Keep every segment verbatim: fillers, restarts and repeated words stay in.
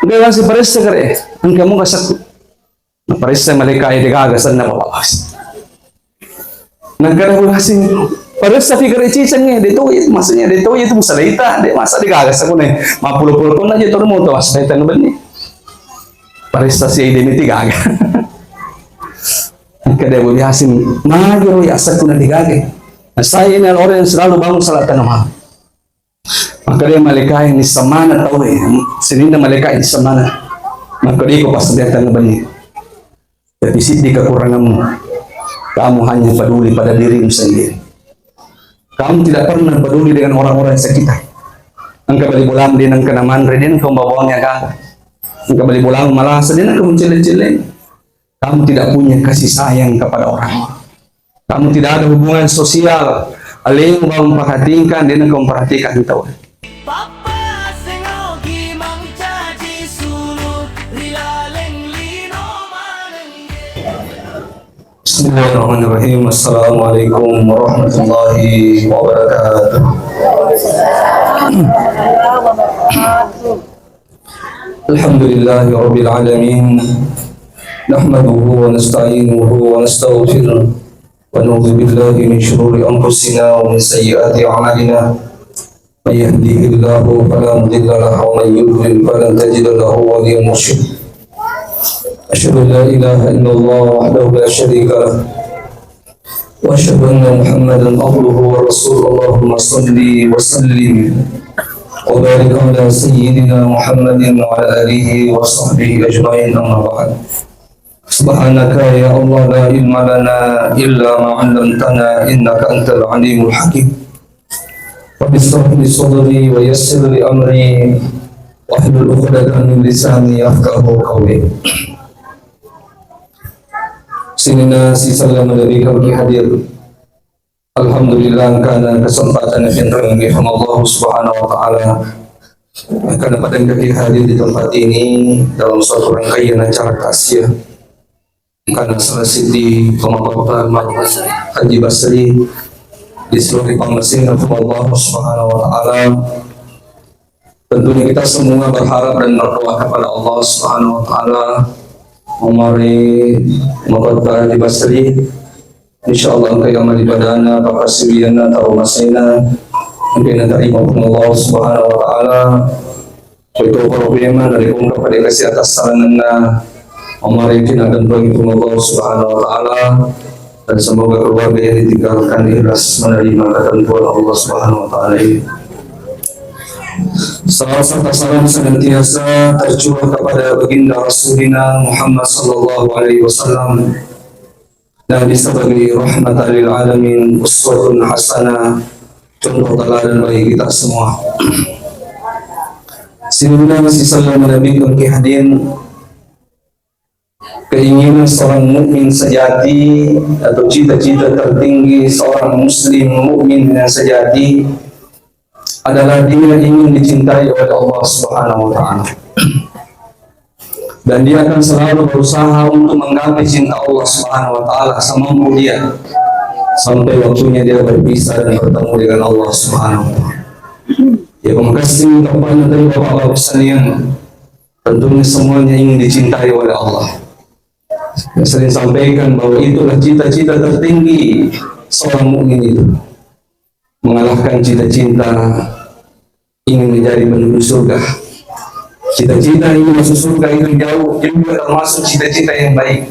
Engka wasi paressa kare, engka muka sakku. Naparessa malaika e, de gaga senna, Bapak. Nakkeda Abu Hasim, paressa fi kare ciceng e, de to, maksudnya de to itu musalaita, de masa de gaga sakku ne. Mappulo-pulo tonna je to moto, masa de tang benni. Paressa si ide miti gaga. Nakkeda Abu Hasim, magi ro ya sakku na de gaga. Nah, saya ini orang yang selalu bangun salat tengah malam. Makkeda malaika e, nissamana tauwe, sininna malaika e nissamana. Makkeda iko pas datang benni. Tapi siddi kekuranganmu. Kamu hanya peduli pada dirimu sendiri. Kamu tidak pernah peduli dengan orang-orang sekitar. Engka bali bolamu de nengka namanre, de nengka umbabawangi aga. Engka bali bolamu malasa, de nengka mucelle-celle. Kamu tidak punya kasih sayang kepada orang. Kamu tidak ada hubungan sosial. Alemu memperhatikan, de nengka memperhatikan tau. Pappa asengogi mancaji sulu ri laleng lino manengge. Bismillahirrahmanirrahim. Assalamualaikum warahmatullahi wabarakatuh. الحمد لله رب العالمين. نحمده ونستعينه ونستغفره، ونعوذ بالله من شرور أنفسنا ومن سيئات أعمالنا. من يهده الله فلا مضل له، ومن يضلل فلن تجد له وليا مرشدا. أشهد أن لا إله إلا الله وحده لا شريك له، وأشهد أن محمدا عبده ورسوله. اللهم صل وسلم وبارك على سيدنا محمد وعلى آله وصحبه أجمعين. أما بعد. سبحانك يا الله لا علم لنا إلا ما علمتنا إنك أنت العليم الحكيم. رب اشرح لي صدري ويسر لي أمري واحلل عقدة من لساني يفقهوا قولي. Sininna sisella malebbiku ki hadir. Alhamdulillah, engkana kesempatan yang diberikan oleh Allah Subhanahu wa Ta'ala. Engkana pada engka ki hadir di tempat ini dalam suatu rangkaian acara takziah. Engkana salah siddi tomatoatta almarhum Haji Basri di seluruh pammasena Allah Subhanahu wa Ta'ala. Tentunya kita semua berharap dan berdoa kepada Allah Subhanahu wa Ta'ala. Omari matoatta Haji Basri, insyaallah engka amal ibadahna, pakkasiwianna, taro masena, engka natarima Allah Subhanahu wa Ta'ala. Itu problema dari kongka pada kesehatan saranna. Omari kita gantung Allah Subhanahu wa Ta'ala. Dan semoga keluarga yang ditinggalkan ikhlas menerima ketentuan Allah Subhanahu wa Ta'ala ini. Salawat serta salam senantiasa tercurah kepada baginda Rasulina Muhammad sallallahu alaihi wasallam, Nabi sebagai rahmatan lil alamin, uswatun hasanah, contoh teladan bagi kita semua. Sininna sisella malebbiku ki hadir. Keinginan seorang mukmin sejati atau cita-cita tertinggi seorang muslim mukmin yang sejati adalah dia ingin dicintai oleh Allah Subhanahu wa Ta'ala. Dan dia akan selalu berusaha untuk menggapai cinta Allah Subhanahu wa Ta'ala semampu dia, sampai waktunya dia berpisah dan bertemu dengan Allah Subhanahu wa Ta'ala. Ya, pamekasing kepada dari Bapak-bapak sekalian, tentunya semuanya ingin dicintai oleh Allah. Saya sering sampaikan bahwa itulah cita-cita tertinggi seorang mukmin itu. Mengalahkan cita-cita ingin menjadi penduduk surga. Cita-cita ingin masuk surga itu jauh juga termasuk cita-cita yang baik.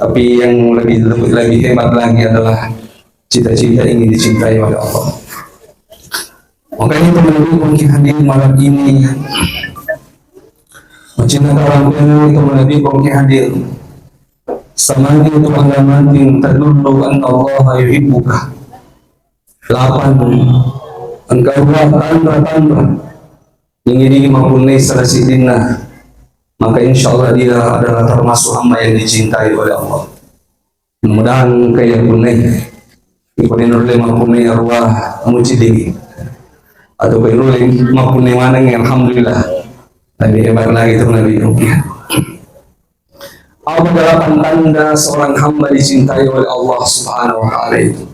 Tapi yang lebih, lebih, lebih hebat lagi adalah cita-cita ingin dicintai oleh Allah. Makanya teman-teman yang hadir malam ini, cinta orang itu teman-teman yang hadir. Sama itu alamat yang tadullu anna Allah yuhibbuka. Lapan, engka dua tanda-tanda yang ini mampunnai salah sidinna, maka insya Allah dia adalah termasuk hamba yang dicintai oleh Allah. Mudah-mudahan engka iya punnai. Iko nulle mappunnai aruwa mucidingi. Atau ko nulle mappunnai maneng, alhamdulillah. Lebih hebat lagi itu Nabi Nuh. Apa delapan tanda seorang hamba dicintai oleh Allah Subhanahu wa Ta'ala itu?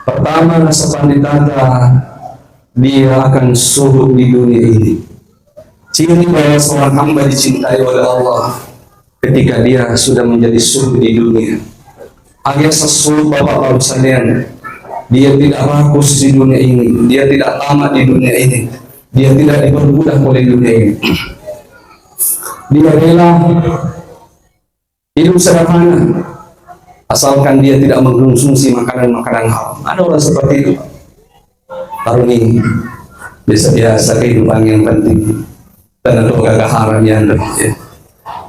Pertama, sepanjang tata dia akan suhud di dunia ini. Ciri bahwa seorang hamba dicintai oleh Allah ketika dia sudah menjadi zuhud di dunia. Alias zuhud, Bapak Ibu sekalian, dia tidak rakus di dunia ini, dia tidak tamak di dunia ini, dia tidak diperbudak oleh dunia ini. Dia rela hidup sederhana, asalkan dia tidak mengkonsumsi makanan-makanan haram. Ada orang seperti itu, Pak. Taruni biasa-biasa kehidupan yang penting. Karena itu gak haram ya, ya.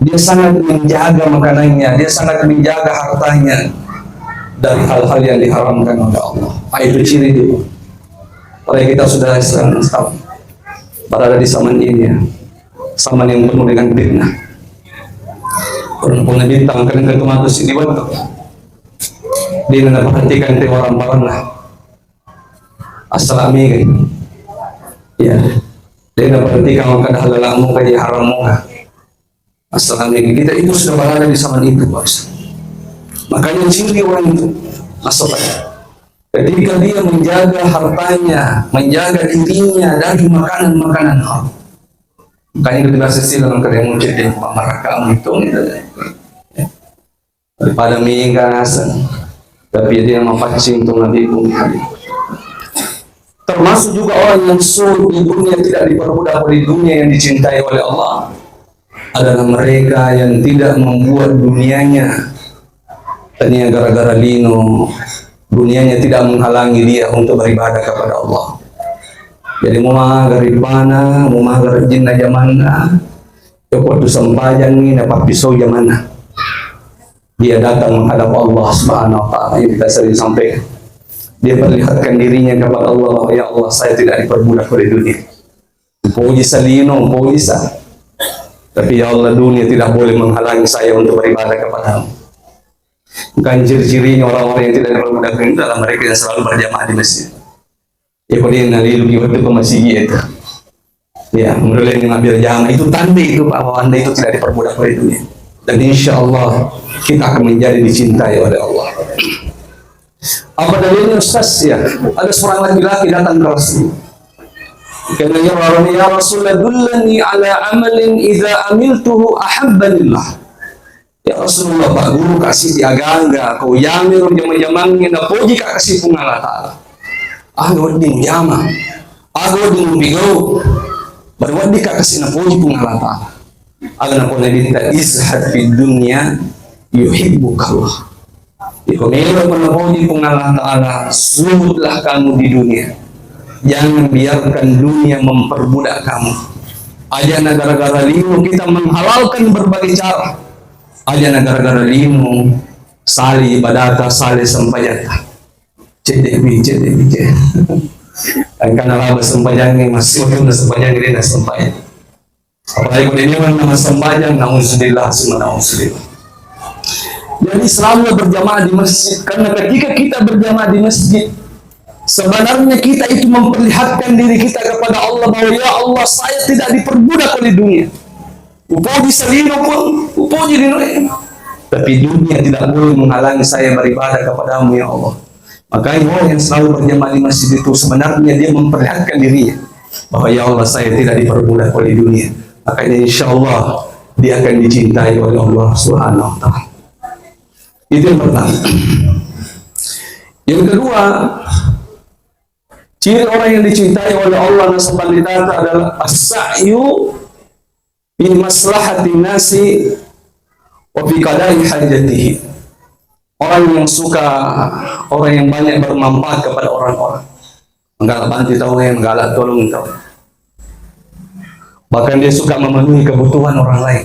Dia sangat menjaga makanannya, dia sangat menjaga hartanya dari hal-hal yang diharamkan oleh Allah. Ah, itu ciri itu. Pada kita sudah Islam, berada di zaman ini ya. Zaman yang penuh dengan fitnah. Orang pun Nabi tang kadang ke kematu sini waktu. Dia nggak perhatikan te orang-orang lah. Assalami kan. Ya. Dia nggak perhatikan kada halalamu, kada harammu. Assalami kan. Kita itu sudah berada di zaman itu, Pak. Makanya ciri orang itu. Masuk. Ketika dia menjaga hartanya, menjaga dirinya dari makanan-makanan haram. Makanya kita biasa sih dalam kerja mungkin dia marah kamu itu, gitu. Daripada mingga naseng. Tapi dia mapaccing tu Nabi pun. Termasuk juga orang yang zuhud di dunia, tidak diperbudak oleh dunia yang dicintai oleh Allah, adalah mereka yang tidak membuat dunianya, tania gara-gara lino, dunianya tidak menghalangi dia untuk beribadah kepada Allah. Jadi, mau maga ripana, mau maga rajinna jamanna, ya, waktu sempajang ni, napappisau jamanna. Dia datang menghadap Allah Subhanahu wa Ta'ala, yang kita sering sampaikan. Dia perlihatkan dirinya kepada Allah bahwa, "Ya Allah, saya tidak diperbudak oleh dunia. Puji salino, puji sa. Tapi ya Allah, dunia tidak boleh menghalangi saya untuk beribadah kepadamu." Kan ciri-cirinya orang-orang yang tidak diperbudak itu adalah mereka yang selalu berjamaah di masjid. Ya, kalau dia nalilu di waktu ke masjid itu. Ya, menurut yang ngambil jamaah itu tanda itu bahwa anda itu tidak diperbudak oleh dunia. Dan insya Allah kita akan menjadi dicintai oleh Allah. Apa dalilnya, Ustaz? Ya, ada seorang laki-laki datang ke Rasul. Katanya, "Ya Rasulullah, dullani ala amalin idza amiltuhu ahabbanillah." Ya Rasulullah, Pak Guru, kasi di aga-aga ko yamiro jama-jamangnge napoji ka kasi Puang Allah Ta'ala. Aga wedding jama, aga wedding pigau, baru wedding ka kasi napoji Puang Allah Ta'ala. Aga napau Nabitta, "Izhad fid dunya yuhibbukallah." Iko melo menapoji Puang Allah Ta'ala, zuhudlah kamu di dunia. Jangan biarkan dunia memperbudak kamu. Aja na gara-gara lino kita menghalalkan berbagai cara. Aja na gara-gara lino sali ibadata, sali sempajata. Cedde bi, cedde bi, cedde. Engkana laba sempajangnge, masih waktu na sempajangnge, dia na sempajang. Apalagi kalau dia memang nama sempajang, nauzubillah, summa nauzubillah. Jadi selalu berjamaah di masjid. Karena ketika kita berjamaah di masjid, sebenarnya kita itu memperlihatkan diri kita kepada Allah bahwa, "Ya Allah, saya tidak diperbudak oleh dunia. Upoji salino pun, upoji linoe. Tapi dunia tidak boleh menghalangi saya beribadah kepadamu, ya Allah." Makanya orang yang selalu berjamaah di masjid itu sebenarnya dia memperlihatkan dirinya bahwa, "Ya Allah, saya tidak diperbudak oleh dunia." Makanya insya Allah dia akan dicintai oleh Allah Subhanahu wa Ta'ala. Itu yang pertama. Yang kedua, ciri orang yang dicintai oleh Allah nasaba pandita adalah as-sa'yu fi maslahati nasi wa fi qada'i hajatihi. Orang yang suka, orang yang banyak bermanfaat kepada orang-orang. Menggalak bantu tau, eh, menggalak tolong tau. Bahkan dia suka memenuhi kebutuhan orang lain.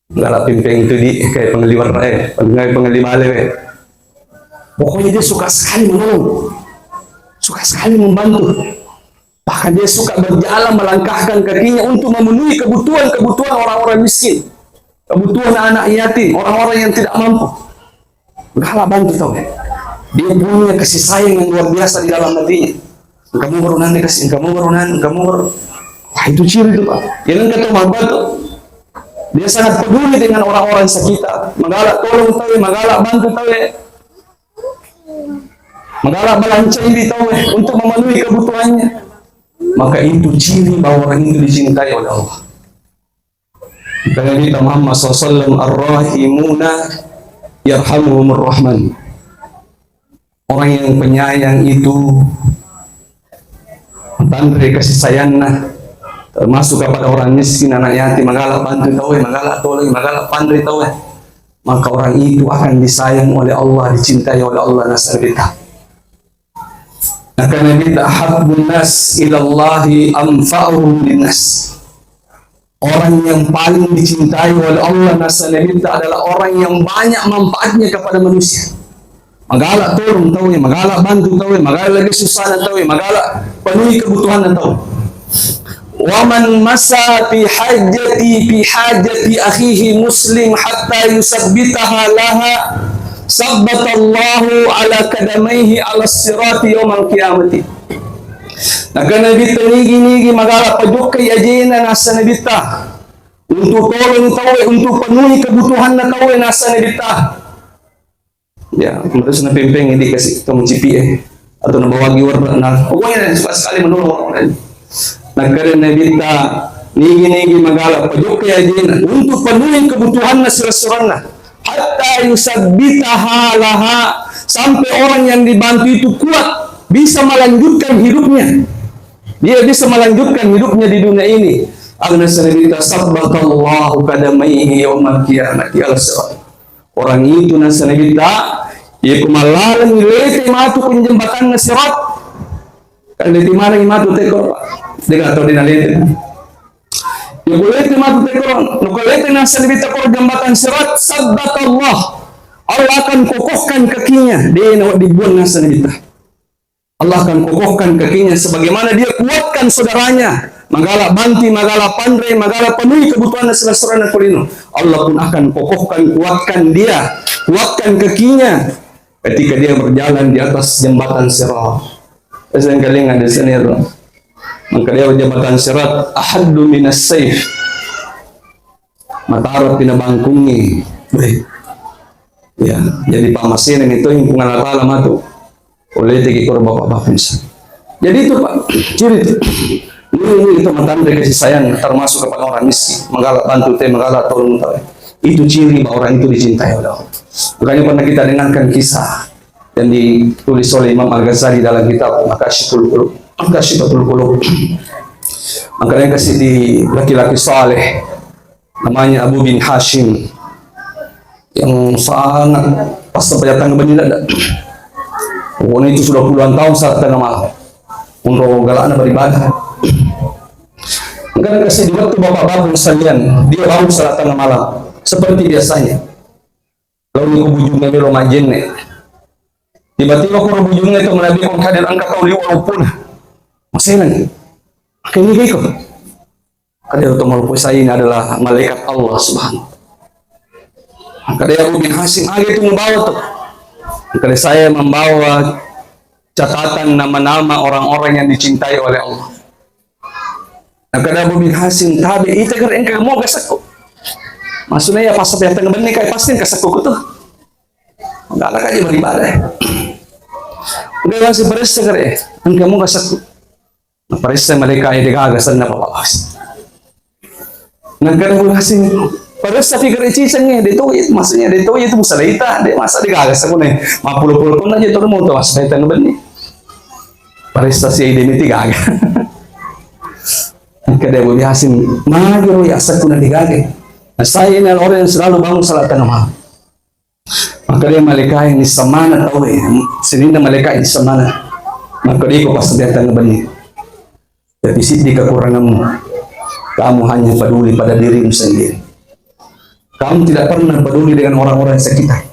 Menggalak pimpeng tu di, kayak pengeliwar, eh, pengeliwar, eh. Pokoknya dia suka sekali menolong. Suka sekali membantu. Bahkan dia suka berjalan melangkahkan kakinya untuk memenuhi kebutuhan-kebutuhan orang-orang miskin, kebutuhan anak yatim, orang-orang yang tidak mampu. Galak bantu tau. Dia punya kasih sayang yang luar biasa di dalam hatinya. Kamu baru nanti kasih, kamu baru nanti, kamu baru. Wah, itu ciri itu, Pak. Yang kata Muhammad tuh, dia sangat peduli dengan orang-orang sekitar. Menggalak tolong tau, menggalak bantu tau. Menggalak balancai tau untuk memenuhi kebutuhannya. Maka itu ciri bahwa orang itu dicintai oleh Allah. Kata Nabi Muhammad sallallahu alaihi wasallam, "Ar-rahimuna yarhamuhumur rahman." Orang yang penyayang itu tanre kasih sayangna, termasuk kepada orang miskin, anak yatim, magala bantu tauwe, magala tolong, magala panre tauwe, maka orang itu akan disayang oleh Allah, dicintai oleh Allah, nasabita. Maka Nabi, "Ahabbun nas ilallahi anfa'uhum linnas." Orang yang paling dicintai oleh Allah, nasa Nabi, adalah orang yang banyak manfaatnya kepada manusia. Magala tolong tauwe, magala bantu tauwe, magala lagi susana tauwe, magala penuhi kebutuhan tauwe. "Wa man masa fi hajati, fi hajati akhihi muslim hatta yusabbitaha laha, sabbatallahu ala kadamaihi ala sirati yaumal qiyamati." Naka Nabi, tenigi-nigi magala pajokkai ajena, nasa Nabi ta, untuk tolong tauwe, untuk penuhi kebutuhanna tauwe, nasa Nabi ta. Ya, terus na pempeng dikasih tong cipi eh, atau na bawagi warna, nah, pokoknya suka sekali menolong orang lain. Nah, karena Nabi ta, nigi-nigi magala pajokkai ajena untuk penuhi kebutuhanna sira-siranna. Hatta yusabbitaha laha, sampai orang yang dibantu itu kuat, bisa melanjutkan hidupnya. Dia bisa melanjutkan hidupnya di dunia ini. Agna sanabita sabbatallahu kadamaihi yaumal qiyamati ala sirat. Orang itu, nasa Nabi ta, iya ku mallalengngi lete matu ku jembatanna Sirat. Kan lete manengngi matu teko, Pak. Dega tau dena lete. Iya ku lete matu teko, nuka lete, nasa Nabi ta, ko jembatan Sirat, sabbatallah. Allah akan kokohkan kakinya. Dena dibuang, nasa Nabi ta. Allah akan kokohkan kakinya sebagaimana dia kuatkan saudaranya. Magala banti, magala panre, magala penuhi kebutuhan sira-sirana kulino. Allah pun akan kokohkan, kuatkan dia, kuatkan kakinya ketika dia berjalan di atas jembatan Sirat. Saya kalinga di sini, Bro. Maka dia jembatan Sirat ahaddu minas saif. Matara pinabangkungngi. Weh. Ya, jadi pammasena itu himpungan Allah Ta'ala matu. Oleh tegi koro bapak-bapak bisa. Jadi itu, Pak, ciri itu. Ini, ini itu matanda kasih sayang termasuk kepada orang miskin. Magala bantu te, magala tolong te. Itu ciri bahwa orang itu dicintai oleh Allah. Makanya pernah kita dengarkan kisah yang ditulis oleh Imam Al-Ghazali dalam kitab Makasyifatul Qulub. Makasyifatul Qulub. Makanya kasih di laki-laki saleh namanya Abu bin Hashim yang sangat pas sampai datang ke Madinah. Pokoknya itu sudah puluhan tahun salat tengah malam. Untuk galaknya beribadah. Enggak dikasih di waktu bapak-bapak sekalian, dia bangun salat tengah malam seperti biasanya. Lalu ku bujungnya melo majenne. Tiba-tiba koro bujungnya itu menabi kong hadir angkat tau liwa upun. Masih lagi. Akhirnya gitu. Kada tahu maloppo saya ini adalah malaikat Allah Subhanahu wa Ta'ala. Kada ya Abu bin Hashim, ah, itu membawa tuh. Kada saya membawa catatan nama-nama orang-orang yang dicintai oleh Allah. Nah, kada Abu bin Hashim tabe, ita kare engka mau gasekku. Maksudnya ya pas sampai tengah benih kayak pasti gasekku tuh. Enggak ada kaji beribadah. Enggak masih periksa kare, engka mau gasekku. Paressa malaika e degaga senna papa. Nangka nabu hasing paressa pikir cicengnge de to, maksudnya de to itu musalaita, de masa degaga sakune. Mappulo-pulo tonna je to moto masa itu benni. Paressa si ide miti gaga. Nangka de bu hasing magiro ya sakuna degaga. Nah, saya ini orang yang selalu bangun salat tengah malam. Maka dia malaikat ini semana tahu ya, sininna malaikat ini semana. Maka dia kok pas datang ke benih. Tapi sedih kekuranganmu. Kamu hanya peduli pada dirimu sendiri. Kamu tidak pernah peduli dengan orang-orang sekitar.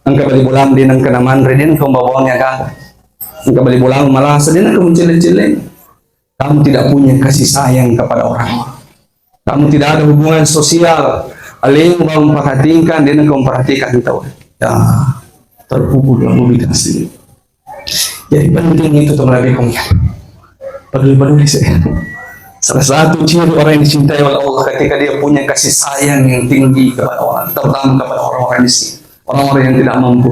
Engka bali bolang dia nengka namanre dia nengka bawangnya kan. Engka bali bolang malah sedih nengka mencilin-cilin. Kamu tidak punya kasih sayang kepada orang. Kamu tidak ada hubungan sosial. Alemu memperhatikan, dia memperhatikan tahu. Ya, terpukul lah mobil kasih. Jadi penting itu teman-teman. Peduli-peduli saya. Salah satu ciri orang yang dicintai oleh Allah ketika dia punya kasih sayang yang tinggi kepada orang, terutama kepada orang-orang miskin, orang-orang yang tidak mampu.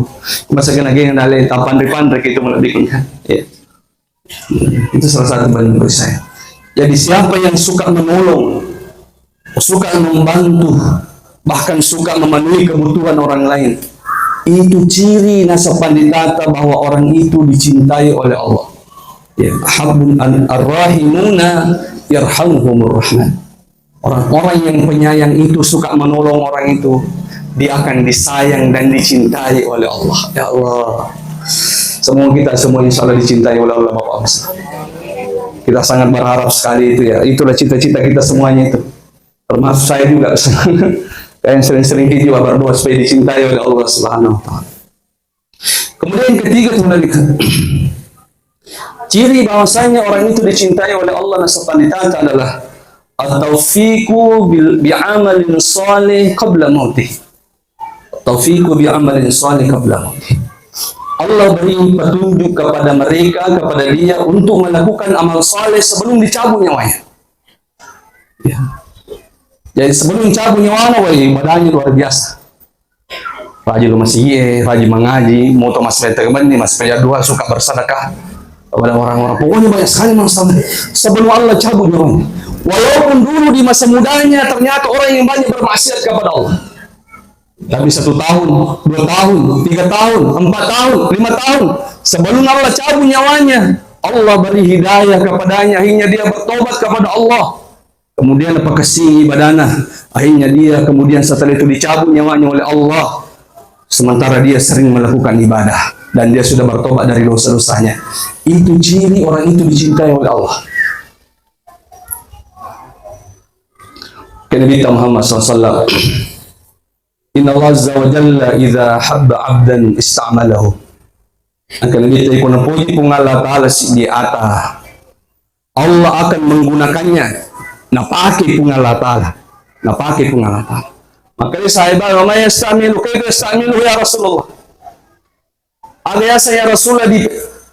Masa kena geng dale tapan ripan gitu menabi. Ya. Itu salah satu bentuk kasih sayang. Jadi siapa yang suka menolong, suka membantu, bahkan suka memenuhi kebutuhan orang lain, itu ciri nasa panditata bahwa orang itu dicintai oleh Allah. Ya, ahabbun an-, arrahimuna yarhamuhumur rahman. Orang-orang yang penyayang itu suka menolong orang itu, dia akan disayang dan dicintai oleh Allah. Ya Allah, semoga kita semua insya Allah dicintai oleh Allah, Bapak Ibu. Kita sangat berharap sekali itu, ya. Itulah cita-cita kita semuanya itu. Termasuk saya juga. Saya yang sering-sering hijrah berdoa supaya dicintai oleh Allah Subhanahu wa Ta'ala. Kemudian yang ketiga, teman-teman, ciri bahwasanya orang itu dicintai oleh Allah nasa panditata adalah at-taufiqu bil-, bi amalin salih qabla mautih. Taufiqu bi amalin salih qabla mautih. Allah beri petunjuk kepada mereka, kepada dia untuk melakukan amal saleh sebelum dicabut nyawanya. Ya. Jadi sebelum cabut nyawana, wah, ibadahnya luar biasa. Rajin lu masih, rajin mengaji, moto mas pete kemen nih, mas pete dua, suka bersedekah kepada orang-orang. Pokoknya banyak sekali masalah. Sebelum Allah cabut nyawanya. Walaupun dulu di masa mudanya ternyata orang yang banyak bermaksiat kepada Allah. Tapi satu tahun, dua tahun, tiga tahun, empat tahun, lima tahun, sebelum Allah cabut nyawanya, Allah beri hidayah kepadanya, akhirnya dia bertobat kepada Allah. Kemudian apa kesing ibadahnya, akhirnya dia kemudian setelah itu dicabut nyawanya oleh Allah. Sementara dia sering melakukan ibadah dan dia sudah bertobat dari dosa-dosanya. Itu ciri orang itu dicintai oleh Allah. Kata Nabi Muhammad sallallahu alaihi wasallam, Inna Allah azza wa jalla idza habba abdan ista'malahu. Angka Nabi ta, iko napoji Puang Allah Ta'ala siddi ata, Allah akan menggunakannya. Napake Puang Allah Ta'ala. Napake Puang Allah Ta'ala. Maka dia sahabat, "Wa man yasta'milu, kaifa yasta'miluhu ya Rasulullah?" Aga yaseng ya Rasulullah di,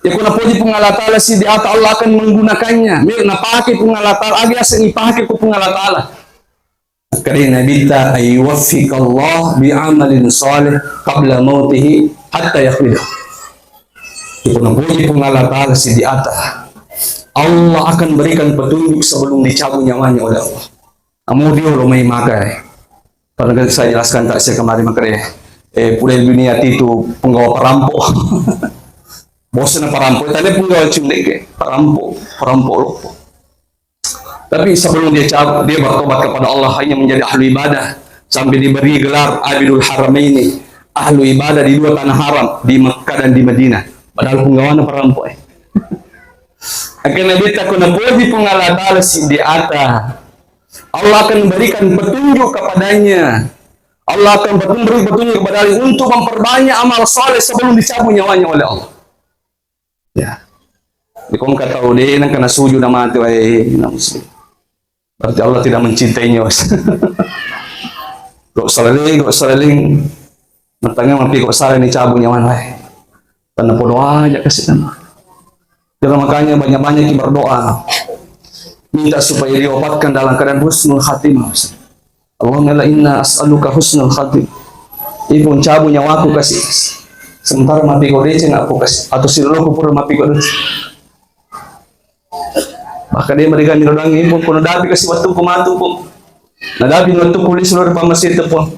ya, ko napoji Puang Allah Ta'ala siddi ata, Allah akan menggunakannya. Mir, napake Puang Allah Ta'ala, aga yaseng ipake ko Puang Allah Ta'ala. Kade Nabitta, "Ayyuwaffiqallah bi amalin salih qabla mautihi hatta yaqbidah." Iko napoji Puang Allah Ta'ala siddi ata, Allah akan berikan petunjuk sebelum dicabut nyawanya oleh Allah. Namu riolo mai maka, eh. Pernah saya jelaskan tak saya kemarin, makanya, eh, pura dunia itu penggawa parampo. Bosna parampo, tadi penggawa cundeke, parampo, parampo lopo. Tapi sebelum dia cabut, dia bertobat kepada Allah, hanya menjadi ahlu ibadah, sampai diberi gelar Abidul Haramaini, ahlu ibadah di dua tanah haram, di Makkah dan di Madinah. Padahal penggawana parampo, eh. Akhirnya dia takut napoji Puang Allah Ta'ala siddi ata. Allah akan berikan petunjuk kepadanya. Allah akan petunjuk, beri petunjuk kepadanya untuk memperbanyak amal saleh sebelum dicabut nyawanya oleh Allah. Ya. Di kongka tau de nangka nasujud namati wae, na muslim. Berarti Allah tidak mencintainya. Kok saleling, kok saleling. Matangnya mapi kok salah ni cabut nyawana wae. Karena podo aja kasih kan. Jadi makanya banyak-banyak kita berdoa. Minta supaya diwafatkan dalam keadaan husnul khatimah. Allahumma la inna as'aluka husnul khatimah. Ipun cabut nyawaku kasih. Sementara mapi kok deceng aku kasih. Atau siloloku pura mapi kok deceng. Bahkan dia mereka nyerodang ipun, ko nadapi kasih waktu ku matu ku. Nadapi waktu ku lis lor pamasih tepung.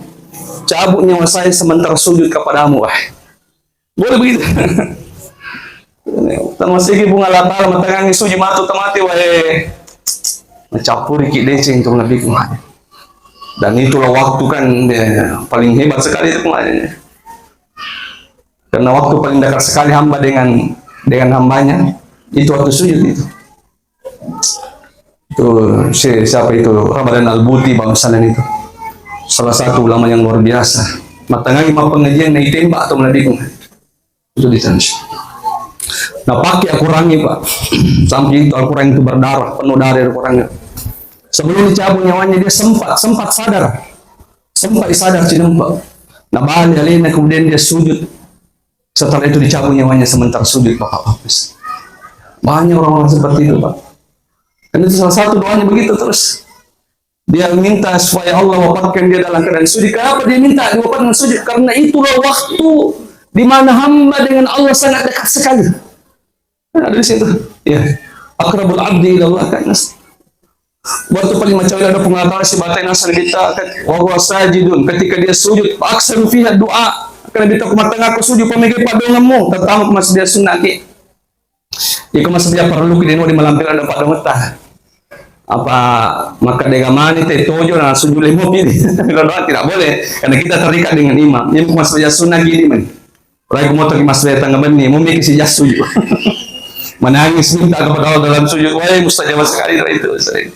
Cabut nyawa saya sementara sujud kepadamu, wah. Boleh begitu. Tamasiki Puang Allah Ta'ala, matangangi suji matu tamati wae. Nacampuri ki deceng tu Nabi kemarin. Dan itulah waktu kan, ya, paling hebat sekali itu kemarin. Karena waktu paling dekat sekali hamba dengan, dengan hambanya, itu waktu sujud itu. Itu si-, siapa itu? Ramadan Al-Buti, Bang Sanan itu. Salah satu ulama yang luar biasa. Matangai ma pengajian naik tembak atau meladikung. Itu di sana. Nah, pakai Al-Qurannya, Pak. Sampai itu Al-Quran itu berdarah, penuh darah Al-Qurannya. Sebelum dicabut nyawanya, dia sempat, sempat sadar. Sempat sadar, cinempa. Nah, balik alena, kemudian dia sujud. Setelah itu dicabut nyawanya sementara sujud, Bapak Hafiz. Banyak orang-orang seperti itu, Pak. Dan itu salah satu doanya begitu terus. Dia minta supaya Allah wafatkan dia dalam keadaan sujud. Kenapa dia minta diwafatkan sujud? Karena itulah waktu di mana hamba dengan Allah sangat dekat sekali. Ada di situ. Ya. Aqrabul abdi ilallah kan. Waktu paling macam ada pengatar si batai nasa kita, wa huwa sajidun, ketika dia sujud, aksaru fiha doa. Karena kita kumatengah aku sujud, pemikir padonganmu, tentang masih dia sunnah ki. Iko masih dia perlu ki deno di malam ada padongan ta. Apa maka dega mani te tojo na sujud lemo pini. Kalau doa tidak boleh, karena kita terikat dengan imam. Ini masih dia sunnah gini men. Rai ku moto ki masre tengah benni, mu miki si jassu ju. Menangis minta kepada Allah dalam sujud. Wah, mustajab sekali dari itu. Sering.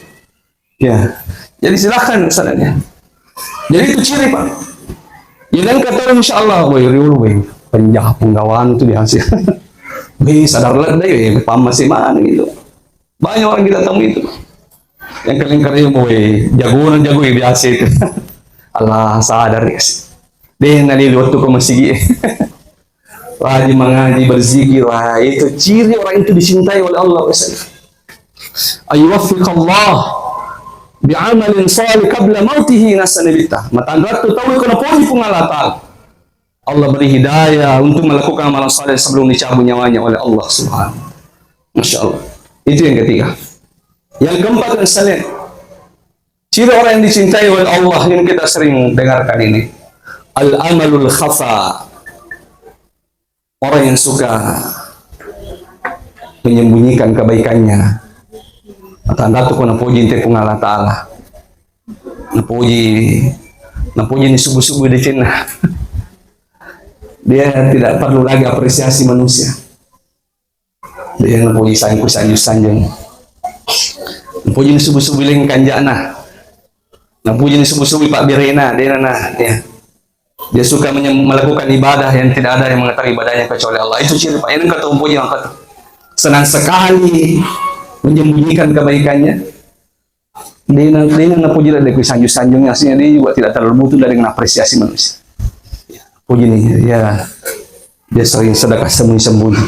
Ya. Jadi silahkan misalnya. Jadi itu ciri, Pak. Ya dan kata insya Allah, woi riul, woi penjah penggawan itu dihasil. Woi sadar lah deh, woi paham masih mana gitu. Banyak orang kita temui itu. Yang kalian-kalian mau jagoan jago ya biasa itu. Allah sadar ya sih. Deh nali waktu ke masigi. Rajin mengaji, berzikir, wah, itu ciri orang itu dicintai oleh Allah. Ayuwaffiqallah bi'amalin salih qabla mautihi nasa nabitta. Matanggattu tahu kena poji pun Allah Ta'ala. Allah beri hidayah untuk melakukan amalan saleh sebelum dicabut nyawanya oleh Allah Subhanahu. Masya Allah. Itu yang ketiga. Yang keempat dan sekalian, ciri orang yang dicintai oleh Allah yang kita sering dengarkan ini. Al-amalul khafa. Orang yang suka menyembunyikan kebaikannya. Tanda tu kena puji ente pun Allah Ta'ala. Napuji, napuji ni subuh-subuh di cina. Dia tidak perlu lagi apresiasi manusia. Dia napuji sanjung-sanjung. Napuji ni subuh-subuh leng kanjana. Napuji ni subuh-subuh pak birena, dia na, ya. Dia suka menyem-, melakukan ibadah yang tidak ada yang mengetahui ibadahnya kecuali Allah. Itu ciri pak. Ini kata umpuji angkat. Senang sekali menyembunyikan kebaikannya. Dena, dena napuji lah dari sanjung-sanjungnya, aslinya dia juga tidak terlalu butuh dari mengapresiasi manusia. Ya, puji nih, ya dia sering sedekah sembunyi-sembunyi.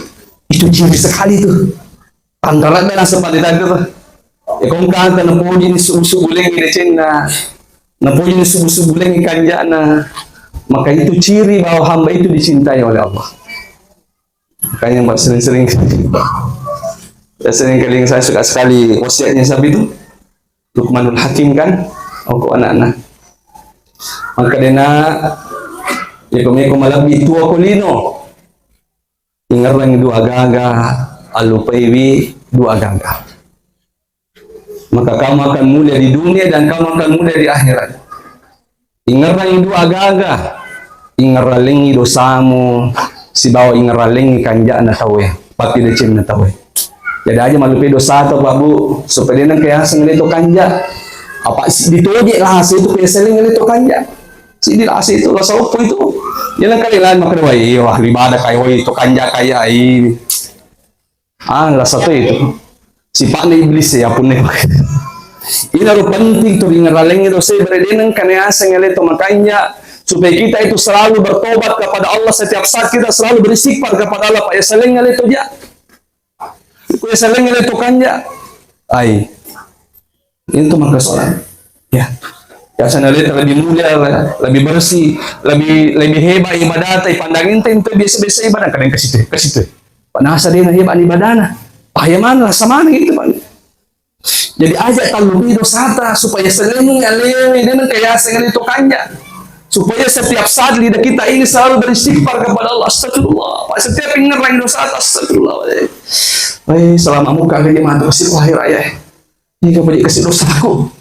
Itu ciri sekali tuh. Antara dan sempat ditanya tuh. Ya kau kata napuji ni subuh-subuh lagi di cina, napuji ni subuh-subuh lagi kanjana, maka itu ciri bahwa hamba itu dicintai oleh Allah. Makanya Mbak sering-sering, ya sering kali saya suka sekali wasiatnya sapi itu Lukmanul Hakim kan, oh kok anak-anak. Maka dena ya kami malabbi tua kolino. Ingerang dua gaga, alupaiwi dua gaga. Maka kamu akan mulia di dunia dan kamu akan mulia di akhirat. Ingerrangi dua gaga, ingerralengi dosamu, sibawa ingerralengi kanja'na tauwe, pati decenna tauwe. Jadi aja malupe dosa tau, Pak Bu, supaya dia nengka yaseng le to kanja. Apa si ditoje lah hasil itu peseling le to kanja. Si di hasil itu rasa opo itu. Dia nengka lain makan wai, wah ibadah kai wai to kanja kai ai. Ah, rasa tu itu. Sifatnya iblis ya, punne. Inaro penting tu ringeraleng itu saya beredeneng kane aseng ale to makanya supaya kita itu selalu bertobat kepada Allah setiap saat kita selalu beristighfar kepada Allah pak ya seleng ale to ja. Ku ya seleng ale to kanja. Ai. Itu maka sholat. Ya. Biasanya lebih, lebih mulia, lebih bersih, lebih lebih hebat ibadah, tapi pandangan itu, itu biasa-biasa ibadah, kadang ke situ, ke situ. Panasa dia hebat ibadahnya. Paham mana, rasa mana gitu, Pak. Jadi aja kalau di dosata supaya sering alih dia kayak sering itu kanya. Supaya setiap saat lidah kita ini selalu beristighfar kepada Allah. Astagfirullah. Pak, setiap ingat lagi dosata, astagfirullah. Eh, selama muka lagi mantap sih wahai raya. Iya, apa dikasih dosaku?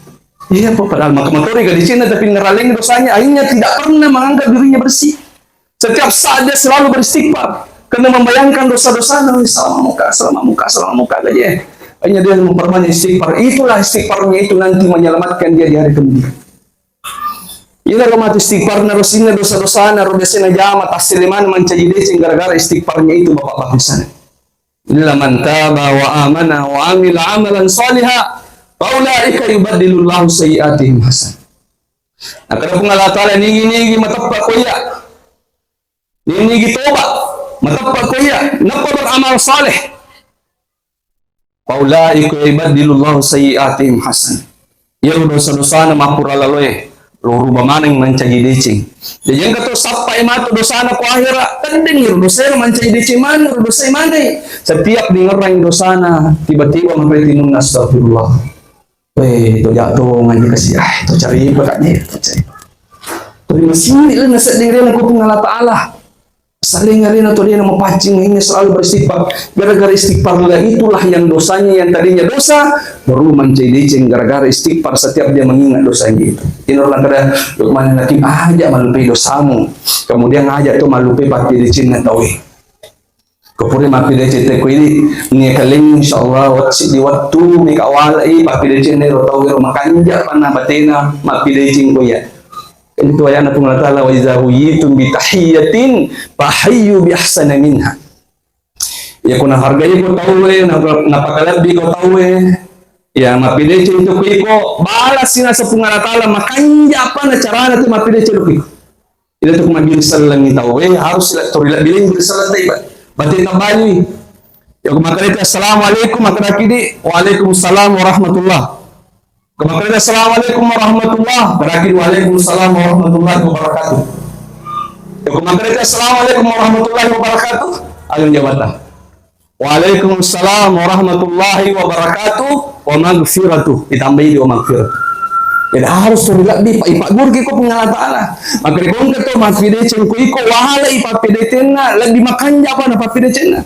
Iya, apa padahal maka motori gak dicinta tapi ngeraleng dosanya, akhirnya tidak pernah menganggap dirinya bersih. Setiap saat dia selalu beristighfar karena membayangkan dosa-dosa, "Nah, selama muka, selama muka, selama muka aja." Akhirnya dia memperbanyak istighfar. Itulah istighfarnya itu nanti menyelamatkan dia di hari kemudian. Ina ro mati istighfar na ro sinna dosa-dosa na ro biasanya jama tasiliman mancaji deceng gara-gara istighfarnya itu bapak-bapak sana. Illa man taba wa amana wa amila amalan saliha fa ulaika yubaddilullahu sayyi'atihim hasan. Nah, kada pun Allah Ta'ala nigi-nigi mateppa koya. Nigi-nigi toba mateppa koya. Nappa beramal saleh. Fa ulaika yubaddilullahu sayyi'atihim hasan. Iyaro dosa-dosana mappura laloe. Lo ruba maneng mancaji deceng. Jadi engka to sappai matu dosana ko akhera, teddeng iro dosae mancaji deceng maneng, iro dosae maneng. Setiap dingerang dosana, tiba-tiba mangkali timunna, "Astagfirullah. Weh, to jatuh ngaji kasi, ah, to cari apa kak ni, to cari." Tapi masih ini lah nasa diri ko Puang Allah Ta'ala. Saling arena tu dia nama pancing ini selalu beristighfar. Gara-gara istighfar itulah yang dosanya yang tadinya dosa, baru mancaji deceng gara-gara istighfar setiap dia mengingat dosanya itu. Ini orang kata Luqman Hakim, aja malupai dosamu. Kemudian aja tu malupai pappedeceng na tawe. Kepuri mappedeceng te ko ini, nia kaleng insyaallah watsi di waktu mika walai pappedeceng ne ro tawe ro makanja panna batena mappedeceng ko iya. Itu ayana Puang Allah Ta'ala, "Wa idza huyitum bi tahiyyatin fahayyu bi ahsana minha." Ya, kuna hargai ko tauwe, na-, napakalebbi ko tauwe. Ya, mappedeceng tu ko iko, balasi nasa Puang Allah Ta'ala, makanja apa na carana tu mappedeceng ko iko. Ila tu ko mabbiri sellengi tauwe, harus ila, tori lebbi lagi biri selleng taiba. Bate tabani. Ya, ko makkeda, "Assalamualaikum," makkeda kidi, "Waalaikumsalam warahmatullah." Ko makkeda, "Assalamualaikum warahmatullah," berarti, "Waalaikumsalam warahmatullahi wabarakatuh." Ya, ko makkeda, "Assalamualaikum warahmatullahi wabarakatuh," ayo jawabta, "Waalaikumsalam warahmatullahi wabarakatuh wa magfiratuh," ditambahi di "wa magfiratuh." Jadi harus turi lebbi, Pak, ipaggurki ko Puang Allah Ta'ala. Makkeda ko engka to mappedeceng ko iko, walai pappedecenna, lebbi makanja apa na pappedecenna.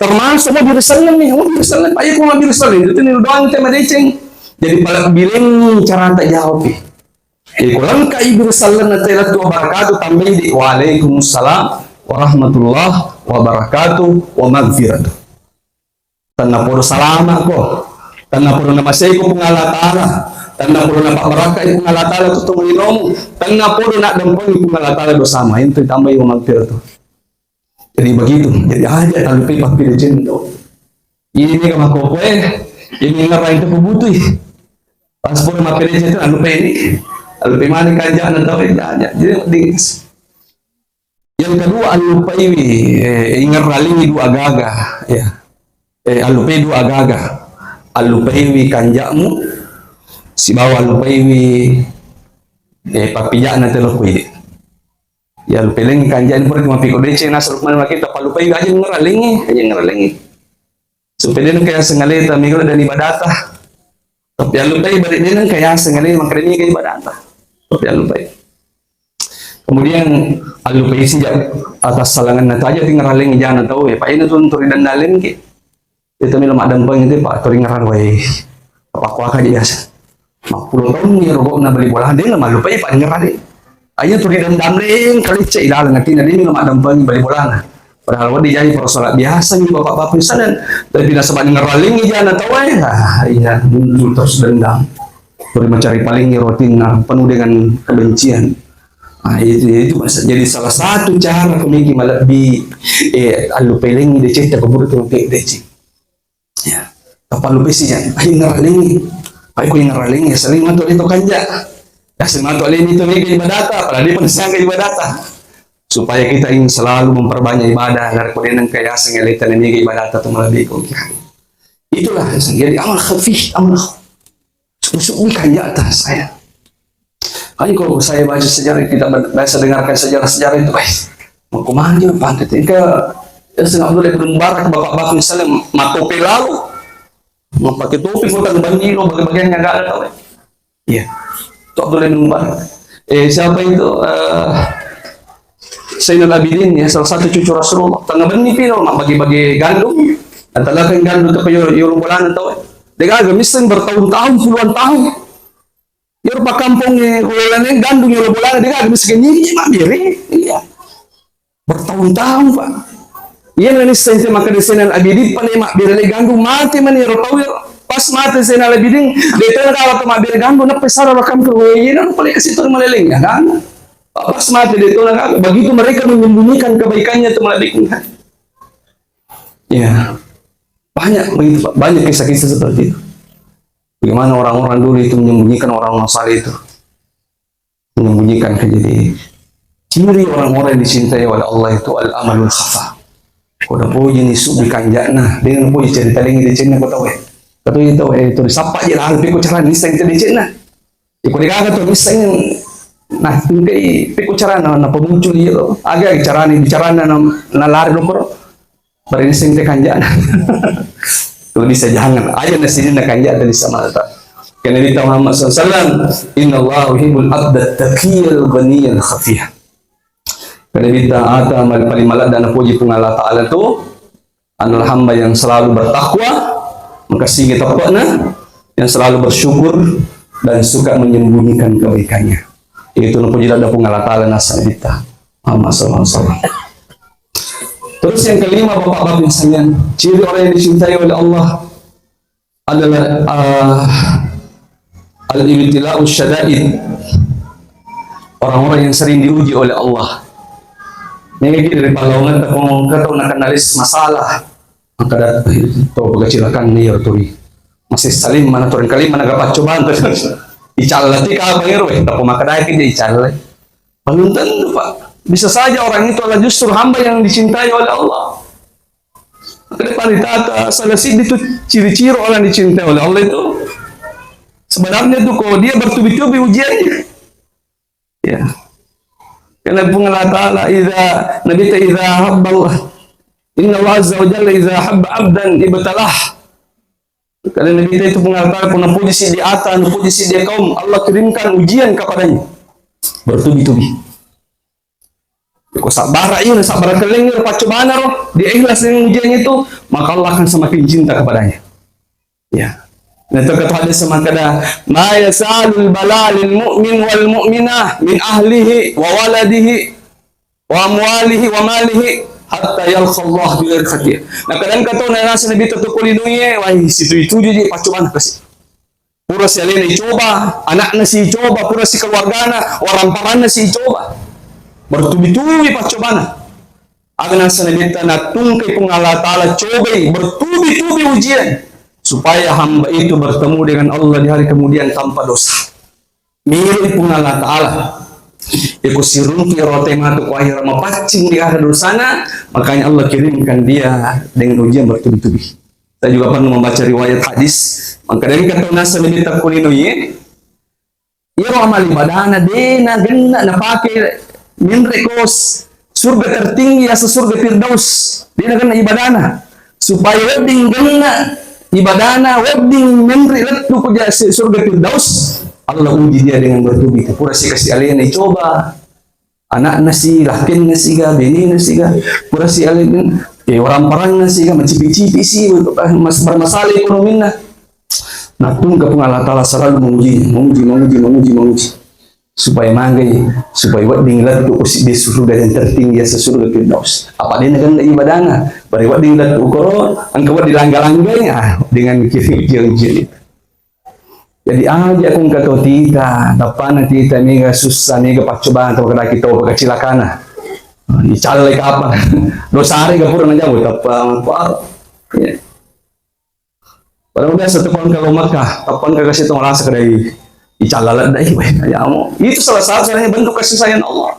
Termasuk mabbiri selleng ni, mabbiri selleng. Ayo ko mabbiri selleng, itu ni doang te madeceng. Jadi palebbirengngi carata jawab. Eh, ko lengkai biri sellenna te lettu wabarakatuh, tambahi di "Waalaikumsalam warahmatullah wabarakatuh wa magfiratuh." Tenna podo salama ko. Tenna podo namasei ko Puang Allah Ta'ala. Tenna podo napabbarakkai Puang Allah Ta'ala tu tau linomu. Tenna podo naddempengi Puang Allah Ta'ala dosama. Itu tambahi "wa magfiratuh." Jadi begitu. Jadi aja talupai pappedeceng to. Ini ka makokoe, ini ngerai itu kubutui. Pas pura mappedeceng tu, allupai ni. Allupai mani kanjana tau, ya, ya. Jadi, di-, yang kedua, allupaiwi, eh, ingerralingi dua gaga, ya. Eh, allupai dua gaga. Allupaiwi kanjamu, sibawa allupaiwi, eh, pappijana telokui. Ya, lupelengi kanjani pura mapiko deceng nasaba mana kita palupai aja ngerralingi, aja ngerralingi. Supaya de nengka yaseng aleta, mega dan ibadata. Tapi allupai bari de nengka yaseng ale, maka de mega ibadata. Tapi allupai. Kemudian allupai sija atas salangan nata aja ti ngerralingi jana tau, ya, Pak, ini tuh untuk dan dalam ki. Itu melo maddempeng itu, Pak, turi ngerang, wai. Apa kuaka aja biasa. Mappulo taung ni rogokna bali bolana, de na mallupai, Pak, ngerang de. Aja turi dendam leng kalicca ilaleng atina, de melo maddempeng bali bolana. Padahal wedding jadi persoalan biasa ni bapak-bapak misalnya, tapi nasaba ngerang leng jana tau, eh, ah, iya, muncul terus dendam. Turi mencari paling rotinna penuh dengan kebencian. Ah, itu, itu masa-, jadi salah satu cara kemiki malebbi, eh, allupai lengi decetta, keburu tu deceng. Ya. Tapallupaisi, ya. Ai ngerralingi. Ai ku ngerralingi, ya, sering matu itu kanja. Ya, sering matu aleni itu mega ibadata, padahal dia pun siangka ibadata. Supaya kita ingin selalu memperbanyak ibadah, narekko de nengka yaseng aleta na mega ibadata tu malebbi ko. Itulah, jadi amal khafif, amal khafif. Susu kanjata saya. Kan kalau saya baca sejarah, kita ber-, biasa dengarkan sejarah-sejarah itu, eh, mau kemana dia pantai itu? Ke, eh, Sayyidina Abdullah bin Mubarak, bapak-bapak misalnya, matope lalu, mau pakai topi, mau tanggung banjir, mau bagian-bagian yang nggak ada tahu, ya. Iya. Itu Abdullah bin Mubarak. Eh, siapa itu? Eh, Zainal Abidin, ya, salah satu cucu Rasulullah. Tengah benni pino, mak bagi-bagi gandum. Nah, tengah kan gandum, tapi yo, yo bolana tahu, ya. Dia kagak miskin bertahun-tahun, puluhan tahun. Iyaro pakkampongnge, ulolane gandung yolo bolana, de gaga missengngi mabbere. Iya. Bertahun-tahun, Pak. Iya, nani sente makkeda Zainal Abidin, pale mabbere le gandung, mate mani ro tau iyaro. Pas mate Zainal Abidin, de tena kala to mabbere gandung, nappa sara lo kampung, oh, iya, nang pale kasi to maleleng, ya kan? Pas mate de tena kala, begitu mereka menyembunyikan kebaikannya itu malebbiku. Ya. Banyak begitu, Pak. Banyak kisah-kisah seperti itu. Bagaimana orang-orang dulu itu menyembunyikan orang-orang saleh itu. Menyembunyikan kejadian. Ciri orang-orang yang dicintai oleh Allah itu al-amalul khafa. Ko da poji ni subbi kanjana, dengan poji cerita lengi decenna ko tau, eh. Ko tau, eh, itu disapa je lah, tapi ko cara ni seng decenna. Ko degaga to misseng, nah, engkai pekko carana napamuncul iya to. Aga carana bicarana na, nalari lokoro. Bariseng te kanjana. Kalau bisa jangan. Aja nasi ini kanja dari sama ta. Karena Nabi Muhammad sallallahu alaihi wasallam, "Innallaha yuhibbul abda taqiyal ghaniyal khafiyah." Karena kita ata mal-, paling maladda napoji Puang Allah Ta'ala tu adalah hamba yang selalu bertakwa, maka singi tepakna, yang selalu bersyukur dan suka menyembunyikan kebaikannya. Itu napoji ladda Puang Allah Ta'ala nasa kita. Muhammad sallallahu alaihi wasallam. Terus yang kelima, Bapak-bapak yang sekalian, ciri orang yang dicintai oleh Allah adalah, ah, al-ibtila'us syada'id. Orang-orang yang sering diuji oleh Allah. Ini lagi dari pahlawan, tak mau kata nak kenal masalah. Maka datang itu pegacilakang nih ya turi. Masih salim mana turun kali mana gak pacu bantu. Icalla tika apa ngiru, eh, tak mau makan aja icalla. Belum tentu, Pak. Bisa saja orang itu adalah justru hamba yang dicintai oleh Allah. Maka depan ditata, salah sih itu ciri-ciri orang dicintai oleh Allah itu. Sebenarnya tuh kalau dia bertubi-tubi ujiannya. Ya. Karena Puang Allah Ta'ala, idza, Nabi ta idza habballah. Inna Allah azza wa jalla idza habba abdan ibtalah. Karena Nabi ta itu Puang Allah Ta'ala, kuna puji si di ata, kuna puji si di kaum, Allah kirimkan ujian kepadanya. Bertubi-tubi. Ko sabbara iya, sabbara kelleng iya, paccobana ro, dia ikhlas dengan ujian itu, maka Allah akan semakin cinta kepadanya. Ya. Nah, itu kata hadis sama kada, "Ma yasalul bala lil mu'min wal mu'minah min ahlihi wa waladihi wa amwalihi wa malihi hatta yalqa Allah bi ghairi khatiyah." Nah, kadang kata na nasa Nabi ta tu ko linoe, wah, situ-itu je paccobana kasi. Pura si alena icoba, anakna si icoba, pura si keluargana, waramparanna si icoba. Bertubi-tubi paccobana. Aga nasa Nabitta, natungkai Puang Allah Ta'ala cobai, bertubi-tubi ujian. Supaya hamba itu bertemu dengan Allah di hari kemudian tanpa dosa. Miroi Puang Allah Ta'ala. Iko siruntu ero te matu ko akhir mapaccing di ada dosana, makanya Allah kirimkan dia dengan ujian bertubi-tubi. Kita juga pernah membaca riwayat hadis, maka dari kata nasa Nabi takkulino ye, iyaro amal ibadana de na genna napake menre kos surga tertinggi asa surga Firdaus, de na genna ibadana. Supaya wedding genna ibadana, wedding menre lettu ko jase surga Firdaus, Allah uji dia dengan bertubi. Pura si kasi alena icoba, anakna si, lakkenna siga, benena siga, pura si alena, eh, orang parangna siga, macipi-cipi si, mas-, bermasalah ekonomina. Nah, tungka Puang Allah Ta'ala selalu menguji, menguji, menguji, menguji, menguji. Supaya magai, supaya wedding lettu usi di surga yang tertinggi, asa surga Firdaus. Apa dia nagan ibadana? Bari wedding lettu ukoro, angka wedding langga-langgai, ah, dengan kiri ujian-ujian itu. Jadi, aja kung kato tita, tappana tita mega sussa, mega paccobana, tapakadaki tau pakacilakana. Icallai kapang. Dosare ga pura najamu, tappa, apa? Ya. Padahal biasa tu pangka lo Makkah, tappa engka kasi tu merasa kedai icalla ladai, weh, ya mau. Itu salah satu caranya bentuk kasih sayang Allah.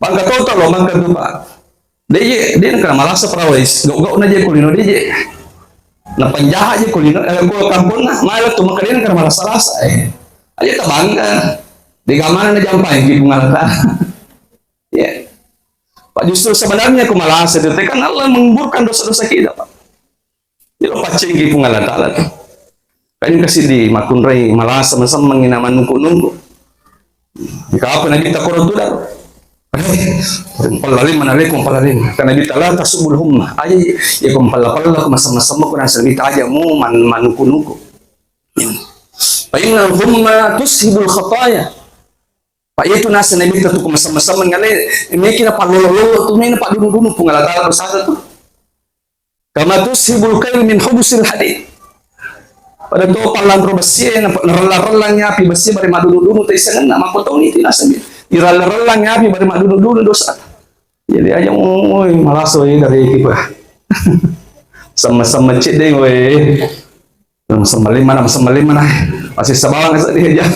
Pangka total lo Makkah tu, Pak. Deje, dia kena malasa perawai, gau-gau na je kulino deje. Na penjahat je kulino, eh, ko kampung na, malah tu maka dia kena malasa-lasa, eh. Aja tabangga. Di kamar na jampai di bunga. Ya. Pak, justru sebenarnya aku malasa itu, kan Allah menggugurkan dosa-dosa kita, Pak. Iyaro paccinggi Puang Allah Ta'ala tu. Kan kasi di makkunrai malasa masemmengi na manungku-nungku. Jika apa Nabi ta koro tu dah. Eh, pallaling mana leko pallaling. Kan Nabi ta la tasubul humma. Aja ya ko palla-palla ko masem-masem ko nasa Nabi ta aja mu man-, manungku-nungku. Fa innal humma tushibul khataya. Pak, itu nasa Nabi ta tu ko masem-masem ngale meki na pallolo-lolo tu mena padunu-dunu Puang Allah Ta'ala dosa tu. Kama tushibul kail min hubusil hadid. Pada to pallanro bessie, na-, narellang-rellang api bessie, bari madunu-dunu taisengenna, makkotoni ti naseng. Irellang-rellang api, bari madunu-dunu dosa. Jadi aja, oi, malaso, eh, dari kita. Sama-sama cek deh, weh. Masem lima, masem lima. Masih sabawa nggak sedih aja.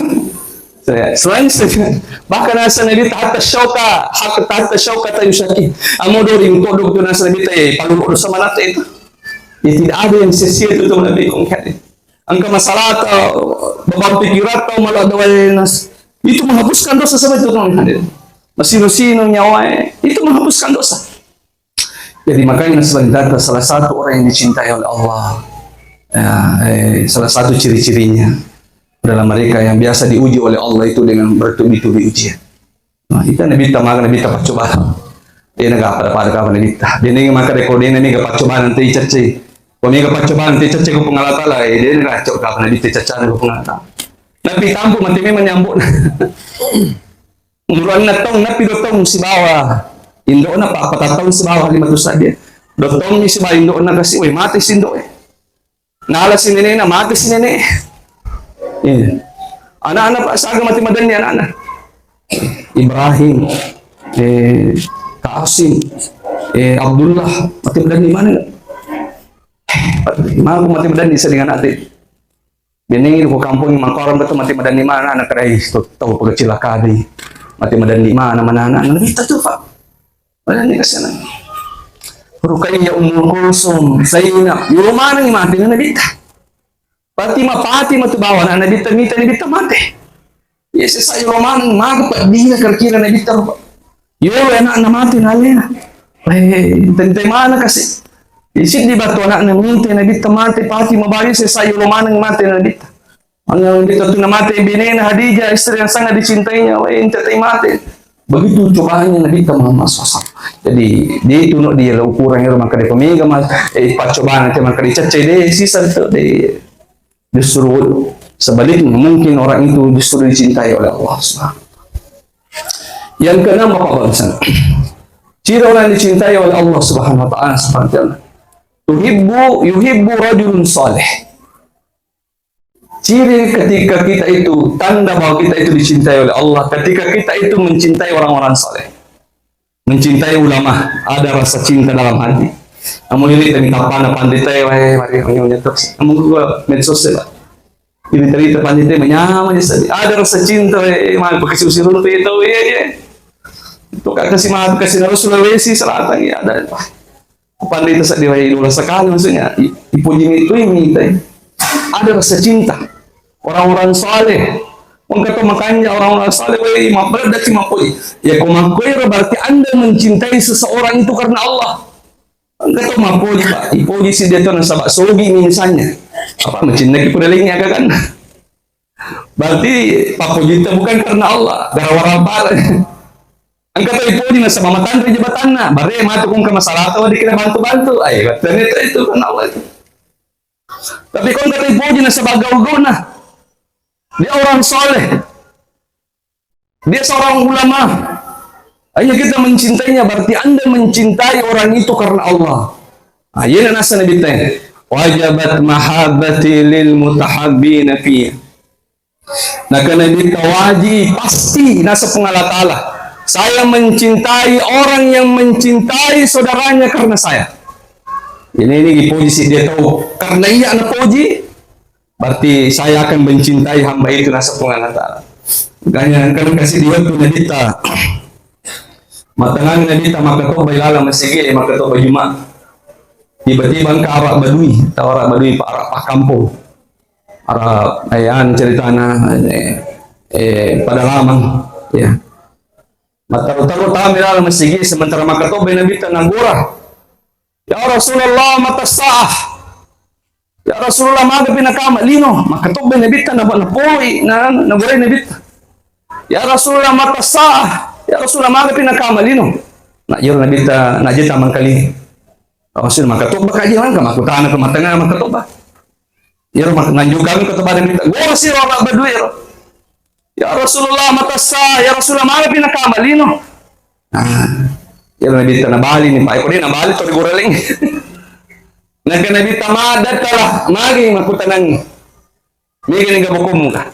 Saya, selain saya, bahkan saya Nabi tahta syauka, hak tahta syauka tak yusaki. Amo dori kodok tu nasa Nabi ta, eh, palu dosa mana tu itu. Ya, tidak ada yang sia-sia itu, teman Nabi kongkat. Engka masalahta, beban pikiranna, malah doa nas. Itu menghapuskan dosa sebetulnya. Masino-sino nyawae, itu menghapuskan dosa. Jadi makanya sebenarnya salah satu orang yang dicintai oleh Allah, ya, eh, salah satu ciri-cirinya adalah mereka yang biasa diuji oleh Allah itu dengan bertubi-tubi ujian. Nah, itu Nabitta maka Nabitta paccobaan. De'na ga pada-pada kapang Nabitta. De'na maka rekko de'na mega paccobaan te icaccai. Ko mega paccobaan te icaccai ko Puang Allah Taala, eh, de'na ga cok kapang Nabitta icaccana ko Puang Allah Taala. Nabi tampu mate memang nyambut. Umur enneng taung, nappi dua taung sibawa indo'na, pa-, patang taung sibawa Halimatu Sa'diyah. Dua taung sibawa indo'na kasi, weh, mate si indo'e. Nala si nenena, mate si nene. Iya. Anak-anak, Pak, saga mate madenni anak-anak. Ibrahim, eh, Kasim, eh, Abdullah, mate madenni mana? Maka mate madenni sedang anak te. Benengi ko kampung mangkorang betul mate madenni mana anak kedai to, tau pegecil kadi. Mate madenni mana, mana anak, anak kita tuh, Pak. Madenni kesana. Ruqayyah, Ummu Kulsum, Zainab, yolo maneng mate na Nabitta. Fatimah, Fatimah tu bawa anak Nabitta, mita Nabitta mate. Iya sesa yolo maneng maka peddina kira-kira Nabitta rupa. Yolo anakna mate na alena. Eh, tentai mana kasi. Isiddi batu anakna mita Nabitta mate, Fatimah bayi sesa yolo maneng mate Nabitta. Anna Nabitta tu namate benena Khadijah, istri yang sangat dicintainya, wah, ente tai mate. Begitu cobaannya Nabitta Muhammad sallallahu alaihi wasallam. Jadi, dia itu no dia ukuran yang maka dia pemega mas, eh, percobaan nanti maka dicacai deh, sisa itu deh. Justru sebaliknya, mungkin orang itu justru dicintai oleh Allah Subhanahu wa Ta'ala. Yang keenam, Bapak Bapak Ibu, ciri orang yang dicintai oleh Allah Subhanahu wa Ta'ala seperti apa? Tuhibbu, yuhibbu rajulun saleh. Ciri ketika kita itu, tanda bahwa kita itu dicintai oleh Allah, ketika kita itu mencintai orang-orang saleh. Mencintai ulama, ada rasa cinta dalam hati. Namun ini tadi kapan pandita ya, weh, mari, mari, mari, terus. Namun gua medsos ya, Pak. Ini tadi pandita menyamanya saja. Ada rasa cinta, weh, mari, pakai susu runtu itu, ya, ya. Itu kak kasih maaf, kasih Sulawesi Selatan, ya, ada, Pak. Pandita saja, weh, dua sekali maksudnya. I-, ipuji itu ini, teh. Ada rasa cinta. Orang-orang saleh. Engka to makanja orang-orang saleh, weh, mappereddaki mappoji. Ya, ko makkoiro berarti Anda mencintai seseorang itu karena Allah. Engka to mappoji, Pak. Ipoji si dia to nasaba sogi misalnya. Apa mencinnaki pudalengi aga kan? Berarti pappojitta bukan karena Allah, gara-gara bareng. Engka to ipoji nasaba matanre jabatanna, bare matu kongka masalah to dikira bantu-bantu. Ai, berarti itu karena Allah itu. Tapi ko engka taipoji nasaba gau-gauna, dia orang soleh, dia seorang ulama, hanya kita mencintainya, berarti Anda mencintai orang itu karena Allah. Nah, ini nasa Nabi teh, "Wajabat mahabbati lil mutahabbina fiyya." Nah, karena Nabi wajib, pasti nasa Puang Allah Ta'ala, "Saya mencintai orang yang mencintai saudaranya karena saya." Ini, ini dipuji si dia tahu. Karena iya napuji, berarti saya akan mencintai hamba itu, nasa Puang Allah Ta'ala. Makanya kan kasih dia tu Nabitta. Matangan Nabitta makkatobba ilalang masigi, makkatobba Jumat. Tiba-tiba engka Arab Badui, tau Arab Badui, Pak, Arab pakkampong. Arab, eh, anu ceritana, eh, eh, pada lama, ya. Mattaru-taru tama ilalang masigi, sementara makkatobba Nabitta nagora. "Ya Rasulullah, mata sa'ah?" "Ya Rasulullah, magapi nakama lino?" Makkatobba Nabitta, na-, napoi, na-, nagurai Nabitta. "Ya Rasulullah, mata sa'ah?" "Ya Rasulullah, magapi nakama lino?" Na iyaro Nabitta, na jeta mangkali. Rasul makkatobba kaji mangka, makkutana ke matengah makkatobba. Iyaro mak-, nganjukang ke tobba Nabitta. Gua sih wa badui ro. "Ya Rasulullah, mata sa'ah? Ya Rasulullah, magapi nakama lino?" Nah, ya Nabitta nabali ni, Pak. Ko de nabali to digoreng. Naka Nabitta, "Madattalah, magi makkutanangi. Mega niga bokommu ga?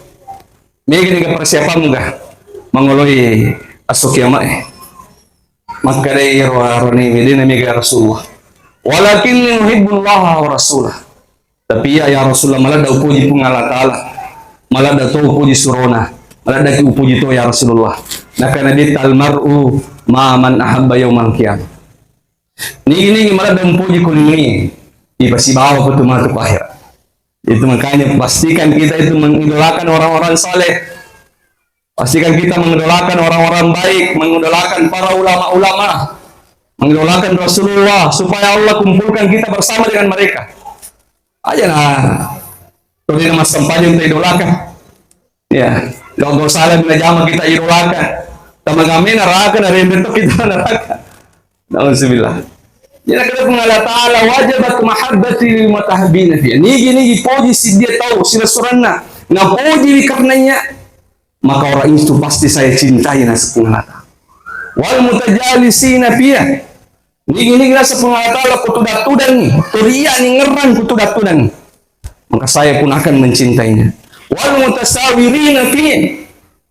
Mega niga persiapanmu ga? Mangoloi asso kiamat e." Makkadai ro aroni, "Mega, mega Rasulullah. Walakinni uhibbullaha wa rasulah." Tapi iya, ya Rasulullah, maladda upoji Puang Allah Ta'ala. Maladda to upoji surona. Maladda ki upoji to, ya Rasulullah. Naka Nabitta, "Al mar'u ma'a man ahabba yaumal qiyamah." Nigi-nigi maladda upoji ko linoe, ipasibawa ko tu matu ko akhirat. Itu makanya pastikan kita itu mengidolakan orang-orang saleh. Pastikan kita mengidolakan orang-orang baik, mengidolakan para ulama-ulama, mengidolakan Rasulullah, supaya Allah kumpulkan kita bersama dengan mereka. Aja nah, kalau dia masih sempat untuk idolakan. Ya, kalau salah bila jama kita idolakan. Tamagamena neraka, narembe to kita neraka. Nauzubillah. Jadi kata Allah Ta'ala, "Wajabat mahabbati lil mutahabbina fiya." Nigi-nigi poji siddi tau silessurenna, napoji karenanya, maka orang itu pasti saya cintai, naseng Puang Allah Ta'ala. "Wal mutajalisina fiya." Nigi-nigi naseng Puang Allah Ta'ala kutuda-tudanni, turiani ngerang kutuda-tudanni, maka saya pun akan mencintainya. "Wal mutasawirina fiya."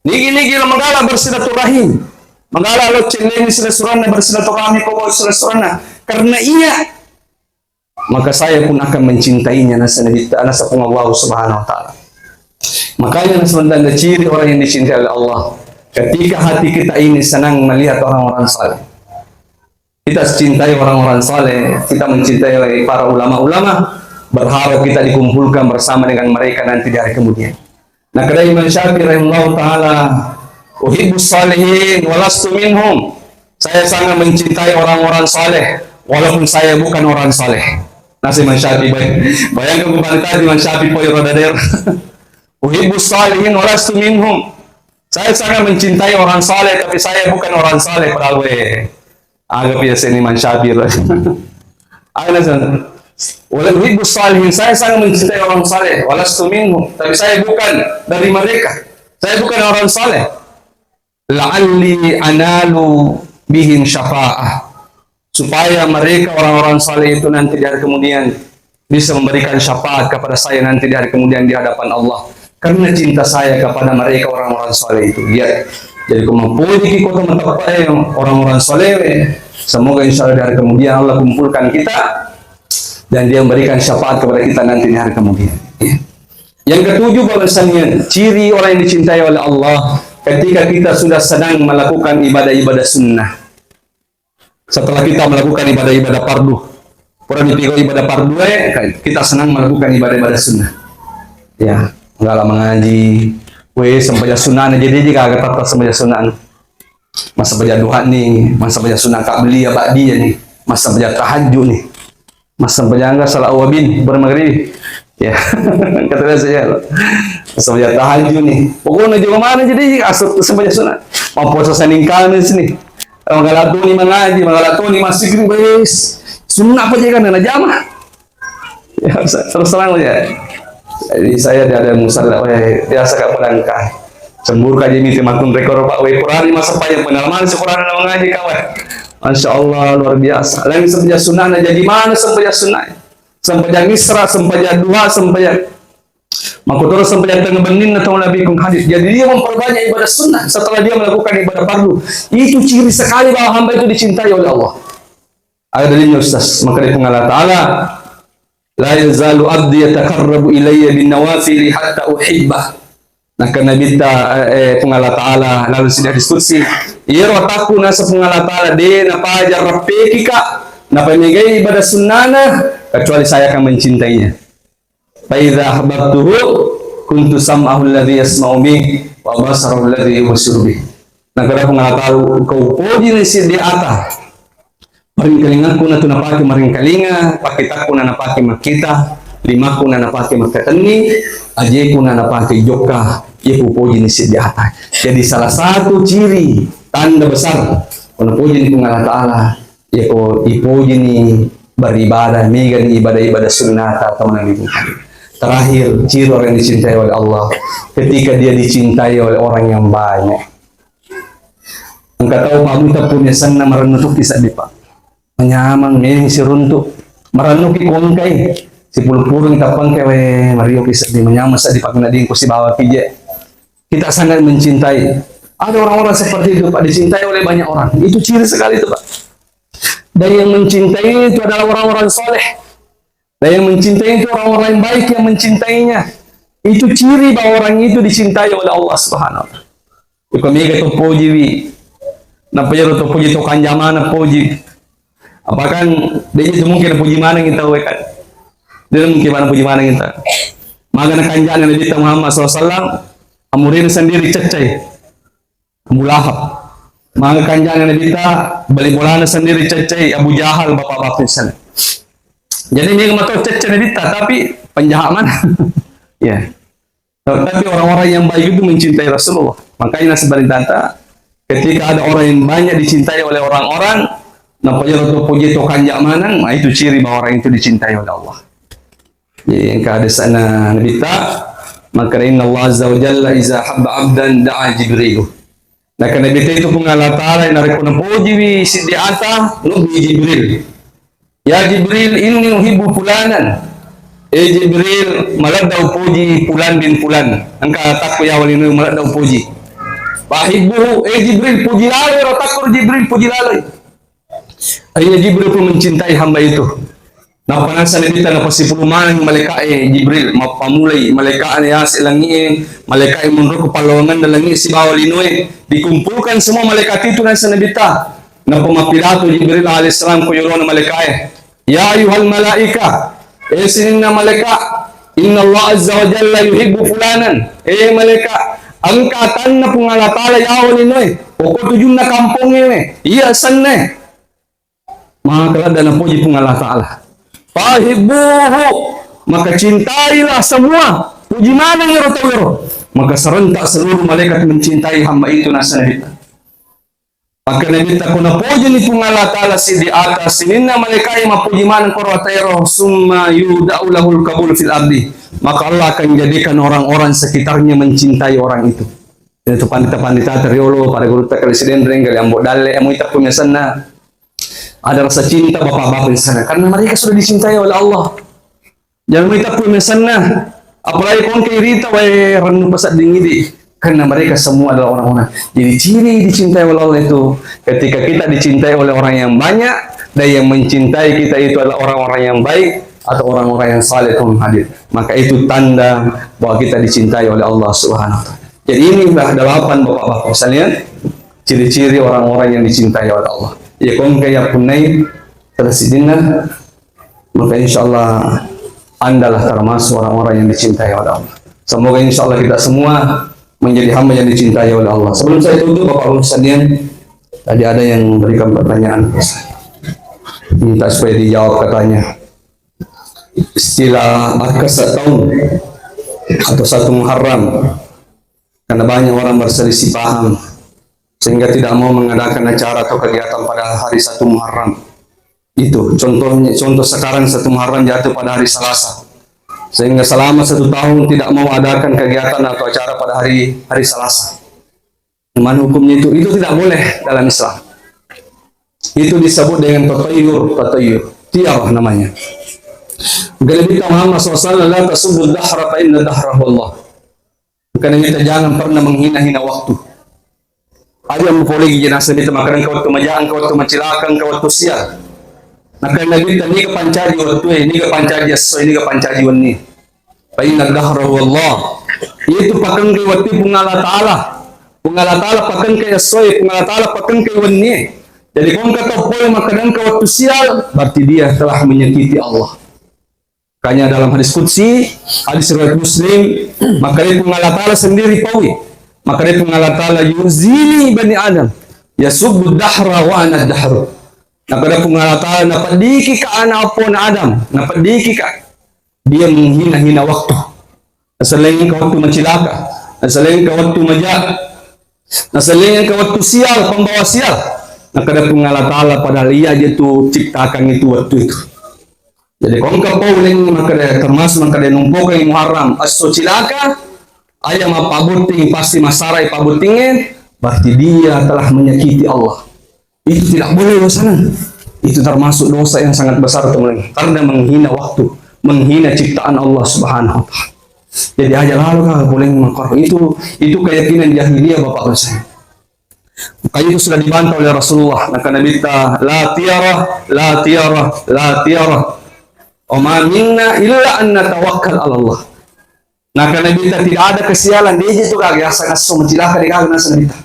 Nigi-nigi lo magala bersilaturahim, magala lo cellengi silessurenna, bersilaturahmi ko silessurenna, karena iya, maka saya pun akan mencintainya, naseng Nabi, naseng Puang Allah Subhanahu wa Ta'ala. Makanya naseng, dan ciri orang yang dicintai oleh Allah, ketika hati kita ini senang melihat orang-orang saleh. Kita cintai orang-orang saleh, kita mencintai para ulama-ulama, berharap kita dikumpulkan bersama dengan mereka nanti di hari kemudian. Nah, kata Imam Syafi'i rahimahullah ta'ala, "Uhibbus salihin walastu minhum." Saya sangat mencintai orang-orang saleh, walaupun saya bukan orang saleh. Naseng Imam Syafi'i, bay-, bayangkan bukan tadi Imam Syafi'i poi roda daerah. "Uhibbus salihin walastu minhum." Saya sangat mencintai orang saleh, tapi saya bukan orang saleh, padahal we. Aga pi seni Imam Syafi'i. Aga naseng, "Wala uhibbus salihin." Saya sangat mencintai orang saleh. "Walastu minhum." Tapi saya bukan dari mereka. Saya bukan orang saleh. "La'alli analu bihim syafa'ah." Supaya mereka orang-orang saleh itu nanti di hari kemudian bisa memberikan syafaat kepada saya nanti di hari kemudian di hadapan Allah. Karena cinta saya kepada mereka orang-orang saleh itu. Ya. Jadi, ko mapojiki kota mateppa, eh, orang-orang saleh, eh, semoga insya Allah di hari kemudian Allah kumpulkan kita dan Dia memberikan syafaat kepada kita nanti di hari kemudian. Ya. Yang ketujuh, bahwasanya ciri orang yang dicintai oleh Allah ketika kita sudah sedang melakukan ibadah-ibadah sunnah. Setelah kita melakukan ibadah-ibadah fardu, pura dipigau ibadah fardu, eh, kita senang melakukan ibadah-ibadah sunnah. Ya, magala mangaji, we, sempajang sunnah, jadi, jadi kagak tetap sempajang sunnah. Massempajang duha ni, massempajang sunnah qabliyah, ba'diyah ni, massempajang tahajud ni. Massempajang ga salat awabin, bar maghrib. Ya. Kata biasa ya. Massempajang tahajud ni. Pokoknya juga mana jadi asal sempajang sunnah. Mau puasa Senin Kamis ni. Magala toni mangaji, magala toni massikri, wes. Sunnah apa je kan na jama. Ya, terus terang aja. Jadi saya tidak ada musalla, weh, biasa kak pelangka. Cemburu kaji miti matun rekor, Pak. Weh, Quran masa panjang pengalaman si Quran dalam ngaji, kawan. Masya Allah, luar biasa. Lain sempajang sunnah, nah, jadi mana sempajang sunnah? Sempajang Isra, sempajang duha, sempajang makutoro, sempajang tengah bening, atau Nabi kung hadis. Jadi dia memperbanyak ibadah sunnah setelah dia melakukan ibadah fardu. Itu ciri sekali bahwa hamba itu dicintai oleh Allah. Ada dalilnya, Ustaz. Maka dari Allah Ta'ala, "La yazalu abdi yataqarrabu ilayya bin nawafili hatta uhibbah." Nah, karena kita, eh, eh, Puang Allah Ta'ala, lalu sudah diskusi. Iyaro atakku nasa Puang Allah Ta'ala, de napaja rappeki ka, napamegai ibadah sunnana, kecuali saya akan mencintainya. "Fa idza ahbabtuhu kuntu sam'ahu alladzi yasma'u bih wa basarahu alladzi yubsiru bih." Nah, kada Puang Allah Ta'ala, kau poji ni siddi ata. Maringkalingaku na tu napake maringkalinga, pakitakku na napake makkita, limakku na napake makkatenni, ajeku na napake jokka, iya ku poji ni siddi ata. Jadi salah satu ciri tanda besar, kalau poji ni Puang Allah Ta'ala, iya ko ipoji ni beribadah, mega ni ibadah-ibadah sunnah atau Nabi Muhammad. Terakhir, ciri orang yang dicintai oleh Allah, ketika dia dicintai oleh orang yang banyak. Engka tau pamuta pun yasenna marennu tokki seddi, Pak. Manyameng, meni siruntu. Marennuki kongkai. Sipulung-pulung tappangkai, we, marioki seddi, manyameng seddi, Pak, nadingku sibawa kije. Kita sangat mencintai. Ada orang-orang seperti itu, Pak, dicintai oleh banyak orang. Itu ciri sekali itu, Pak. Dan yang mencintai itu adalah orang-orang soleh. Dan yang mencintai itu orang-orang yang baik yang mencintainya. Itu ciri bahwa orang itu dicintai oleh Allah Subhanahu wa Ta'ala. Iko mega to poji wi. Napa jero to poji to kanjamana poji. Apakah dia itu mungkin poji mana kita we kan? Dia mungkin mana poji mana kita. Aga nakanja'na Nabitta Muhammad sallallahu alaihi wasallam, amurina sendiri ceccai Abu Lahab. Maga kanja'na Nabitta, bali bolana sendiri ceccai Abu Jahal, bapak-bapak sana. Jadi, ini mata cecce Nabitta, tapi penjahat mana? Ya. Tapi orang-orang yang baik itu mencintai Rasulullah. Makanya sebenarnya, ketika ada orang yang banyak dicintai oleh orang-orang, napa iyaro to poji to kanja maneng, nah, itu ciri bahwa orang itu dicintai oleh Allah. Jadi, engka hadisna Nabitta, maka inna Allah azza wa jalla iza habba abdan da'a Jibrilu. Nah, karena Nabitta itu Puang Allah Ta'ala, narekko napojiwi siddi ata, nubbi Jibril. Ya Jibril, inni uhibbu fulanan. Eh Jibril, maladda upoji fulan bin fulan. Engka atakku yawa lino maladda upoji. Fahibbuhu, eh Jibril, puji lalo ero atakku Jibril, puji lalo. Akhirnya Jibril pun mencintai hamba itu. Nappa naseng Nabitta, napasipulung maneng malaika'e Jibril, mappamulai malaika'na yase langi'e, malaika'e monro ko pallonganna langi'e sibawa linoe. Dikumpulkan semua malaikat itu, naseng Nabitta. Nappa mappidato Jibril alaihissalam ko yolona malaika'e. Ya ayyuhal malaika, eh sininna malaika, inna Allah azza wa jalla yuhibbu fulanan. Eh malaika, engka atanna Puang Allah Ta'ala yawa linoe. Pokok tujunna kampongnge we. Iya senne. Maka ladda napoji Puang Allah Ta'ala. Fahibbuhu, maka cintailah semua. Puji maneng ero tau ero. Maka serentak seluruh malaikat mencintai hamba itu, naseng Nabitta. Maka Nabitta, ko napojini Puang Allah Ta'ala siddi ata, sininna malaikat mappoji maneng koro ata ero, summa yuda'u lahul qabul fil ardi. Maka Allah akan jadikan orang-orang sekitarnya mencintai orang itu. Itu pandita-pandita teriolo, para gurutta kali Sidenreng, kali Ambo Dalle, amu ita punya sana. Ada rasa cinta bapak-bapak di sana karena mereka sudah dicintai oleh Allah. Jangan mita pun mesanna. Apalagi kongke rita wae rennu pasedding idi. Karena mereka semua adalah orang-orang. Jadi ciri dicintai oleh Allah itu ketika kita dicintai oleh orang yang banyak dan yang mencintai kita itu adalah orang-orang yang baik atau orang-orang yang saleh, teman hadir. Maka itu tanda bahwa kita dicintai oleh Allah Subhanahu wa Ta'ala. Jadi inilah delapan bapak-bapak sekalian, ciri-ciri orang-orang yang dicintai oleh Allah. Ya kongke ya punai tersidina maka insya Allah Anda lah termasuk orang-orang yang dicintai oleh Allah. Semoga insya Allah kita semua menjadi hamba yang dicintai oleh Allah. Sebelum saya tutup, Bapak Ibu sekalian, tadi ada yang memberikan pertanyaan. Minta supaya dijawab katanya. Istilah Barkasa tahun atau satu Muharram. Karena banyak orang berselisih paham sehingga tidak mau mengadakan acara atau kegiatan pada hari satu Muharram. Itu contohnya, contoh sekarang satu Muharram jatuh pada hari Selasa. Sehingga selama satu tahun tidak mau adakan kegiatan atau acara pada hari hari Selasa. Gimana hukumnya itu? Itu tidak boleh dalam Islam. Itu disebut dengan tatayur, tatayur. Tiar namanya. Nabi Muhammad sallallahu alaihi wasallam, "La tasubbu dahra fa inna dahrahu Allah." Makanya kita jangan pernah menghina-hina waktu. Aja mupolegi jenazah itu, maka engka waktu maja, engka waktu macilaka, engka waktu sial. Maka Nabi tadi ke pancaji waktu ini, ke pancaji esok ini, ke pancaji wenni. Fa inna dahrahu Allah. Itu pakengke waktu Puang Allah Ta'ala. Puang Allah Ta'ala pakengke esok, Puang Allah Ta'ala pakengke wenni. Jadi kau engka tau pole maka engka waktu sial, berarti dia telah menyakiti Allah. Makanya dalam hadis qudsi, hadis riwayat Muslim, maka dia Puang Allah Ta'ala sendiri paui. Maka dia Puang Allah Ta'ala yuzini bani Adam. Yasubbu dahra wa ana dahru. Maka dia Puang Allah Ta'ala napeddiki ka anak apo na Adam. Napeddiki ka. Dia menghina-hina waktu. Nasellengi ka waktu macilaka. Nasellengi ka waktu maja. Nasellengi ka waktu sial, pembawa sial. Maka dia Puang Allah Ta'ala padahal ia aja tu ciptakan itu waktu itu. Jadi ko engka pauleng makkeda termasuk makkeda numpokeng Muharram esso cilaka, aja mappabotting pasti masarai pabottingnge, berarti dia telah menyakiti Allah. Itu tidak boleh dosa. Itu termasuk dosa yang sangat besar teman. Karena menghina waktu, menghina ciptaan Allah Subhanahu wa Ta'ala. Jadi aja lalu kah boleh mengkor itu itu keyakinan jahiliyah bapak dosa. Makanya itu sudah dibantah oleh Rasulullah. Maka Nabi ta, la tiara, la tiara, la tiara. Wa ma minna illa an natawakkal ala Allah. Maka Nabi ta tidak ada kesialan. Dia itu kagak asa ngaso mencilaka dia kagak nasa Nabi ta.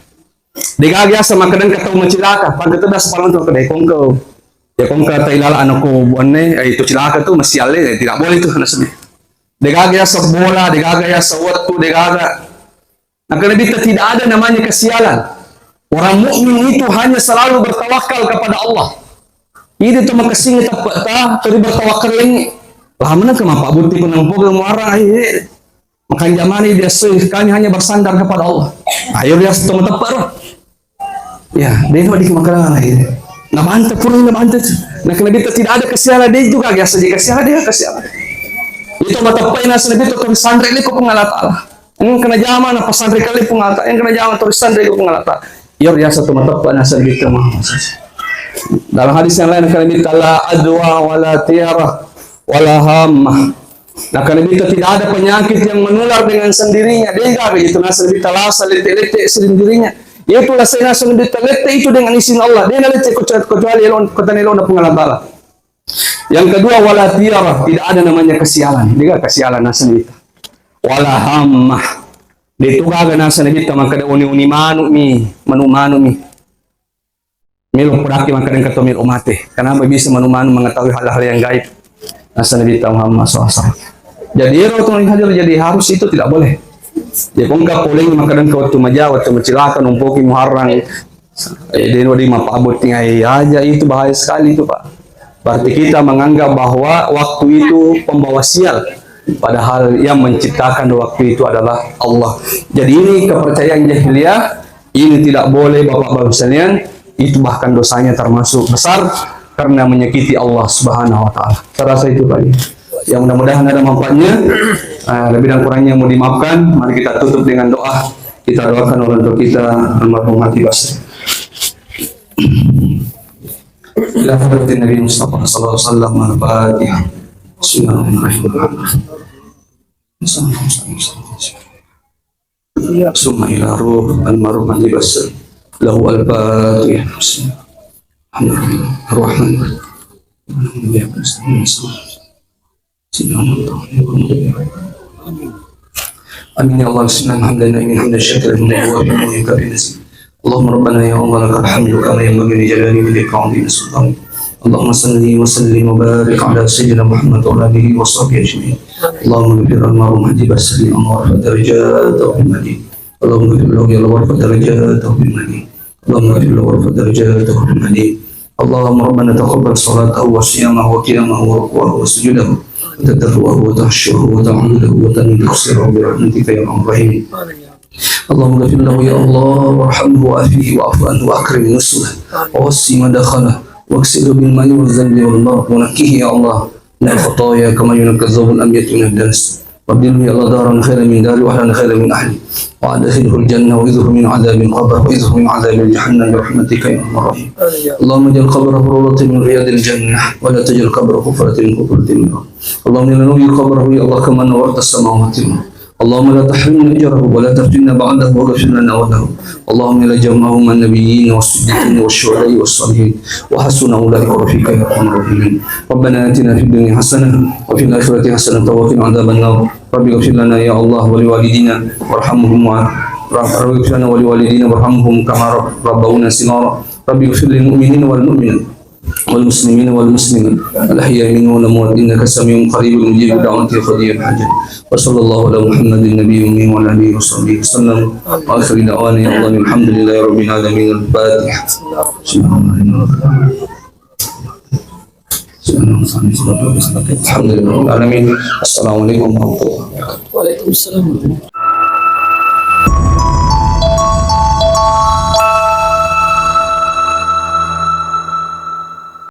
Dia kagak asa maka dan kata mencilaka. Pada itu dah sepalan tu kedai kongko. Ya kongko tailala anakku buanne, eh, itu cilaka tu masih ale, eh, tidak boleh itu nasa Nabi. Degaga yaseng bola, degaga yaseng wettu, degaga. Maka Nabitta, tidak ada namanya kesialan. Orang mukmin itu hanya selalu bertawakal kepada Allah. Idi tu makessing teppetta, tuli bertawakal lengngi. Lah menang ke mapa bukti kunang poga muarang ai. Makanja mani dia sih, kami hanya bersandar kepada Allah. Ayo dia tu mateppa ro. Ya, dia itu di makanan ai. Nabante pura nabante. Nah, karena kita tidak ada kesialan dia juga biasa jadi kesialan dia kesialan. Itu mateppa naseng Nabitta, tuli sanre liko Puang Allah Taala. Yang kena jama na pesantren kali Puang Allah Taala, yang kena jama tuli sanre liko Puang Allah Taala. Iya biasa tu mateppa naseng Nabitta Muhammad. Dalam hadis yang lain kena Nabitta, la adwa wala tiyara wala hammah. Nah, karena Nabitta tidak ada penyakit yang menular dengan sendirinya. Dega begitu naseng Nabitta, lasa lette-lette sendirinya. Yaitu lasa naseng Nabitta lette itu dengan izin Allah. Dia lette kecuali, kecuali elon, kota elon Puang Allah Taala. Yang kedua, wala tiyara, tidak ada namanya kesialan. Dega kesialan naseng Nabitta. Wala hammah. Detu gaga naseng Nabitta makkeda uni-uni manu mi, manu-manu mi. Melo pudakki makkeda engka to melo mate. Kenapa bisa manu-manu mengetahui hal-hal yang gaib? Naseng Nabitta Muhammad sallallahu alaihi wasallam. Jadi ero tu hadir jadi harus itu tidak boleh. Ya kongka poleng makkeda engka wettu maja, wettu macilaka, numpoki muharrang. Eh, deno di mapabotting ai aja, itu bahaya sekali itu, Pak. Berarti kita menganggap bahwa waktu itu pembawa sial, padahal yang menciptakan waktu itu adalah Allah. Jadi ini kepercayaan jahiliyah, ini tidak boleh, Bapak-bapak sekalian, itu bahkan dosanya termasuk besar karena menyakiti Allah Subhanahu wa Ta'ala. Saya rasa itu, Pak. Ya, mudah-mudahan ada manfaatnya. Ah, lebih dan kurangnya mau dimaafkan. Mari kita tutup dengan doa. Kita doakan orang tua kita, almarhum Haji Basri. Ila hadratin Nabi Mustafa sallallahu alaihi wasallam, al-Fatihah. Bismillahirrahmanirrahim. Summa ila ruh almarhum Haji Basri. Lahu al-Fatihah. Bismillahirrahmanirrahim. آمين يا الله. بسم الله، الحمد لله، حمدا شاكرا حمدا يوافي مزيده ويكافئ مزيده. اللهم ربنا يا الله لك الحمد كما ينبغي لجلال وجهك وعظيم سلطانك. اللهم صل وسلم وبارك على سيدنا محمد وعلى آله وصحبه أجمعين. اللهم اغفر لنا وارحم حاج بسري وارفع درجاته في المدينة. اللهم اغفر له يا الله وارفع درجاته في المدينة. اللهم اغفر له وارفع درجاته في المدينة. اللهم ربنا تقبل صلاته وصيامه وقيامه وركوعه وسجوده وتدرعه وتخشعه وتعوذه وتمن تقصيره برحمتك يا أرحم الراحمين. اللهم اغفر له يا الله وارحمه وعافه واعف عنه وأكرم نزله ووسع مدخله واغسله بالماء والثلج والبرد ونقه يا الله من الخطايا كما ينقى الثوب الأبيض من الدنس. وأبدله يا الله دارا خيرا من داره وأهلا خيرا من أهله. وأدخله الجنة وأعذه من عذاب القبر وأعذه من عذاب جهنم برحمتك يا أرحم الراحمين. اللهم اجعل قبره روضة من رياض الجنة ولا تجعل قبره حفرة من حفر النار. اللهم إنا ننور قبره يا الله كما نورت السماوات والأرض. اللهم لا تحرمنا أجره ولا تفتنا بعده واغفر لنا وله. اللهم لا جمعه مع النبيين والصديقين والشهداء والصالحين وحسن أولئك رفيقا يا أرحم الراحمين. ربنا آتنا في الدنيا حسنة وفي الآخرة حسنة وقنا عذاب النار. رب اغفر لنا يا الله ولوالدينا وارحمهما. رب اغفر لنا ولوالدينا وارحمهم كما رب-، ربونا صغارا. رب اغفر للمؤمنين والمؤمنات والمسلمين والمسلمات الأحياء منهم والأموات إنك سميع قريب مجيب الدعوات يا قاضي الحاجات. وصلى الله على محمد النبي الأمي وعلى آله وصحبه وسلم. وآخر دعوانا يا الله الحمد لله رب العالمين. الفاتحة. بسم الله الرحمن الرحيم. الحمد لله رب العالمين. السلام عليكم ورحمة الله وبركاته. وعليكم السلام.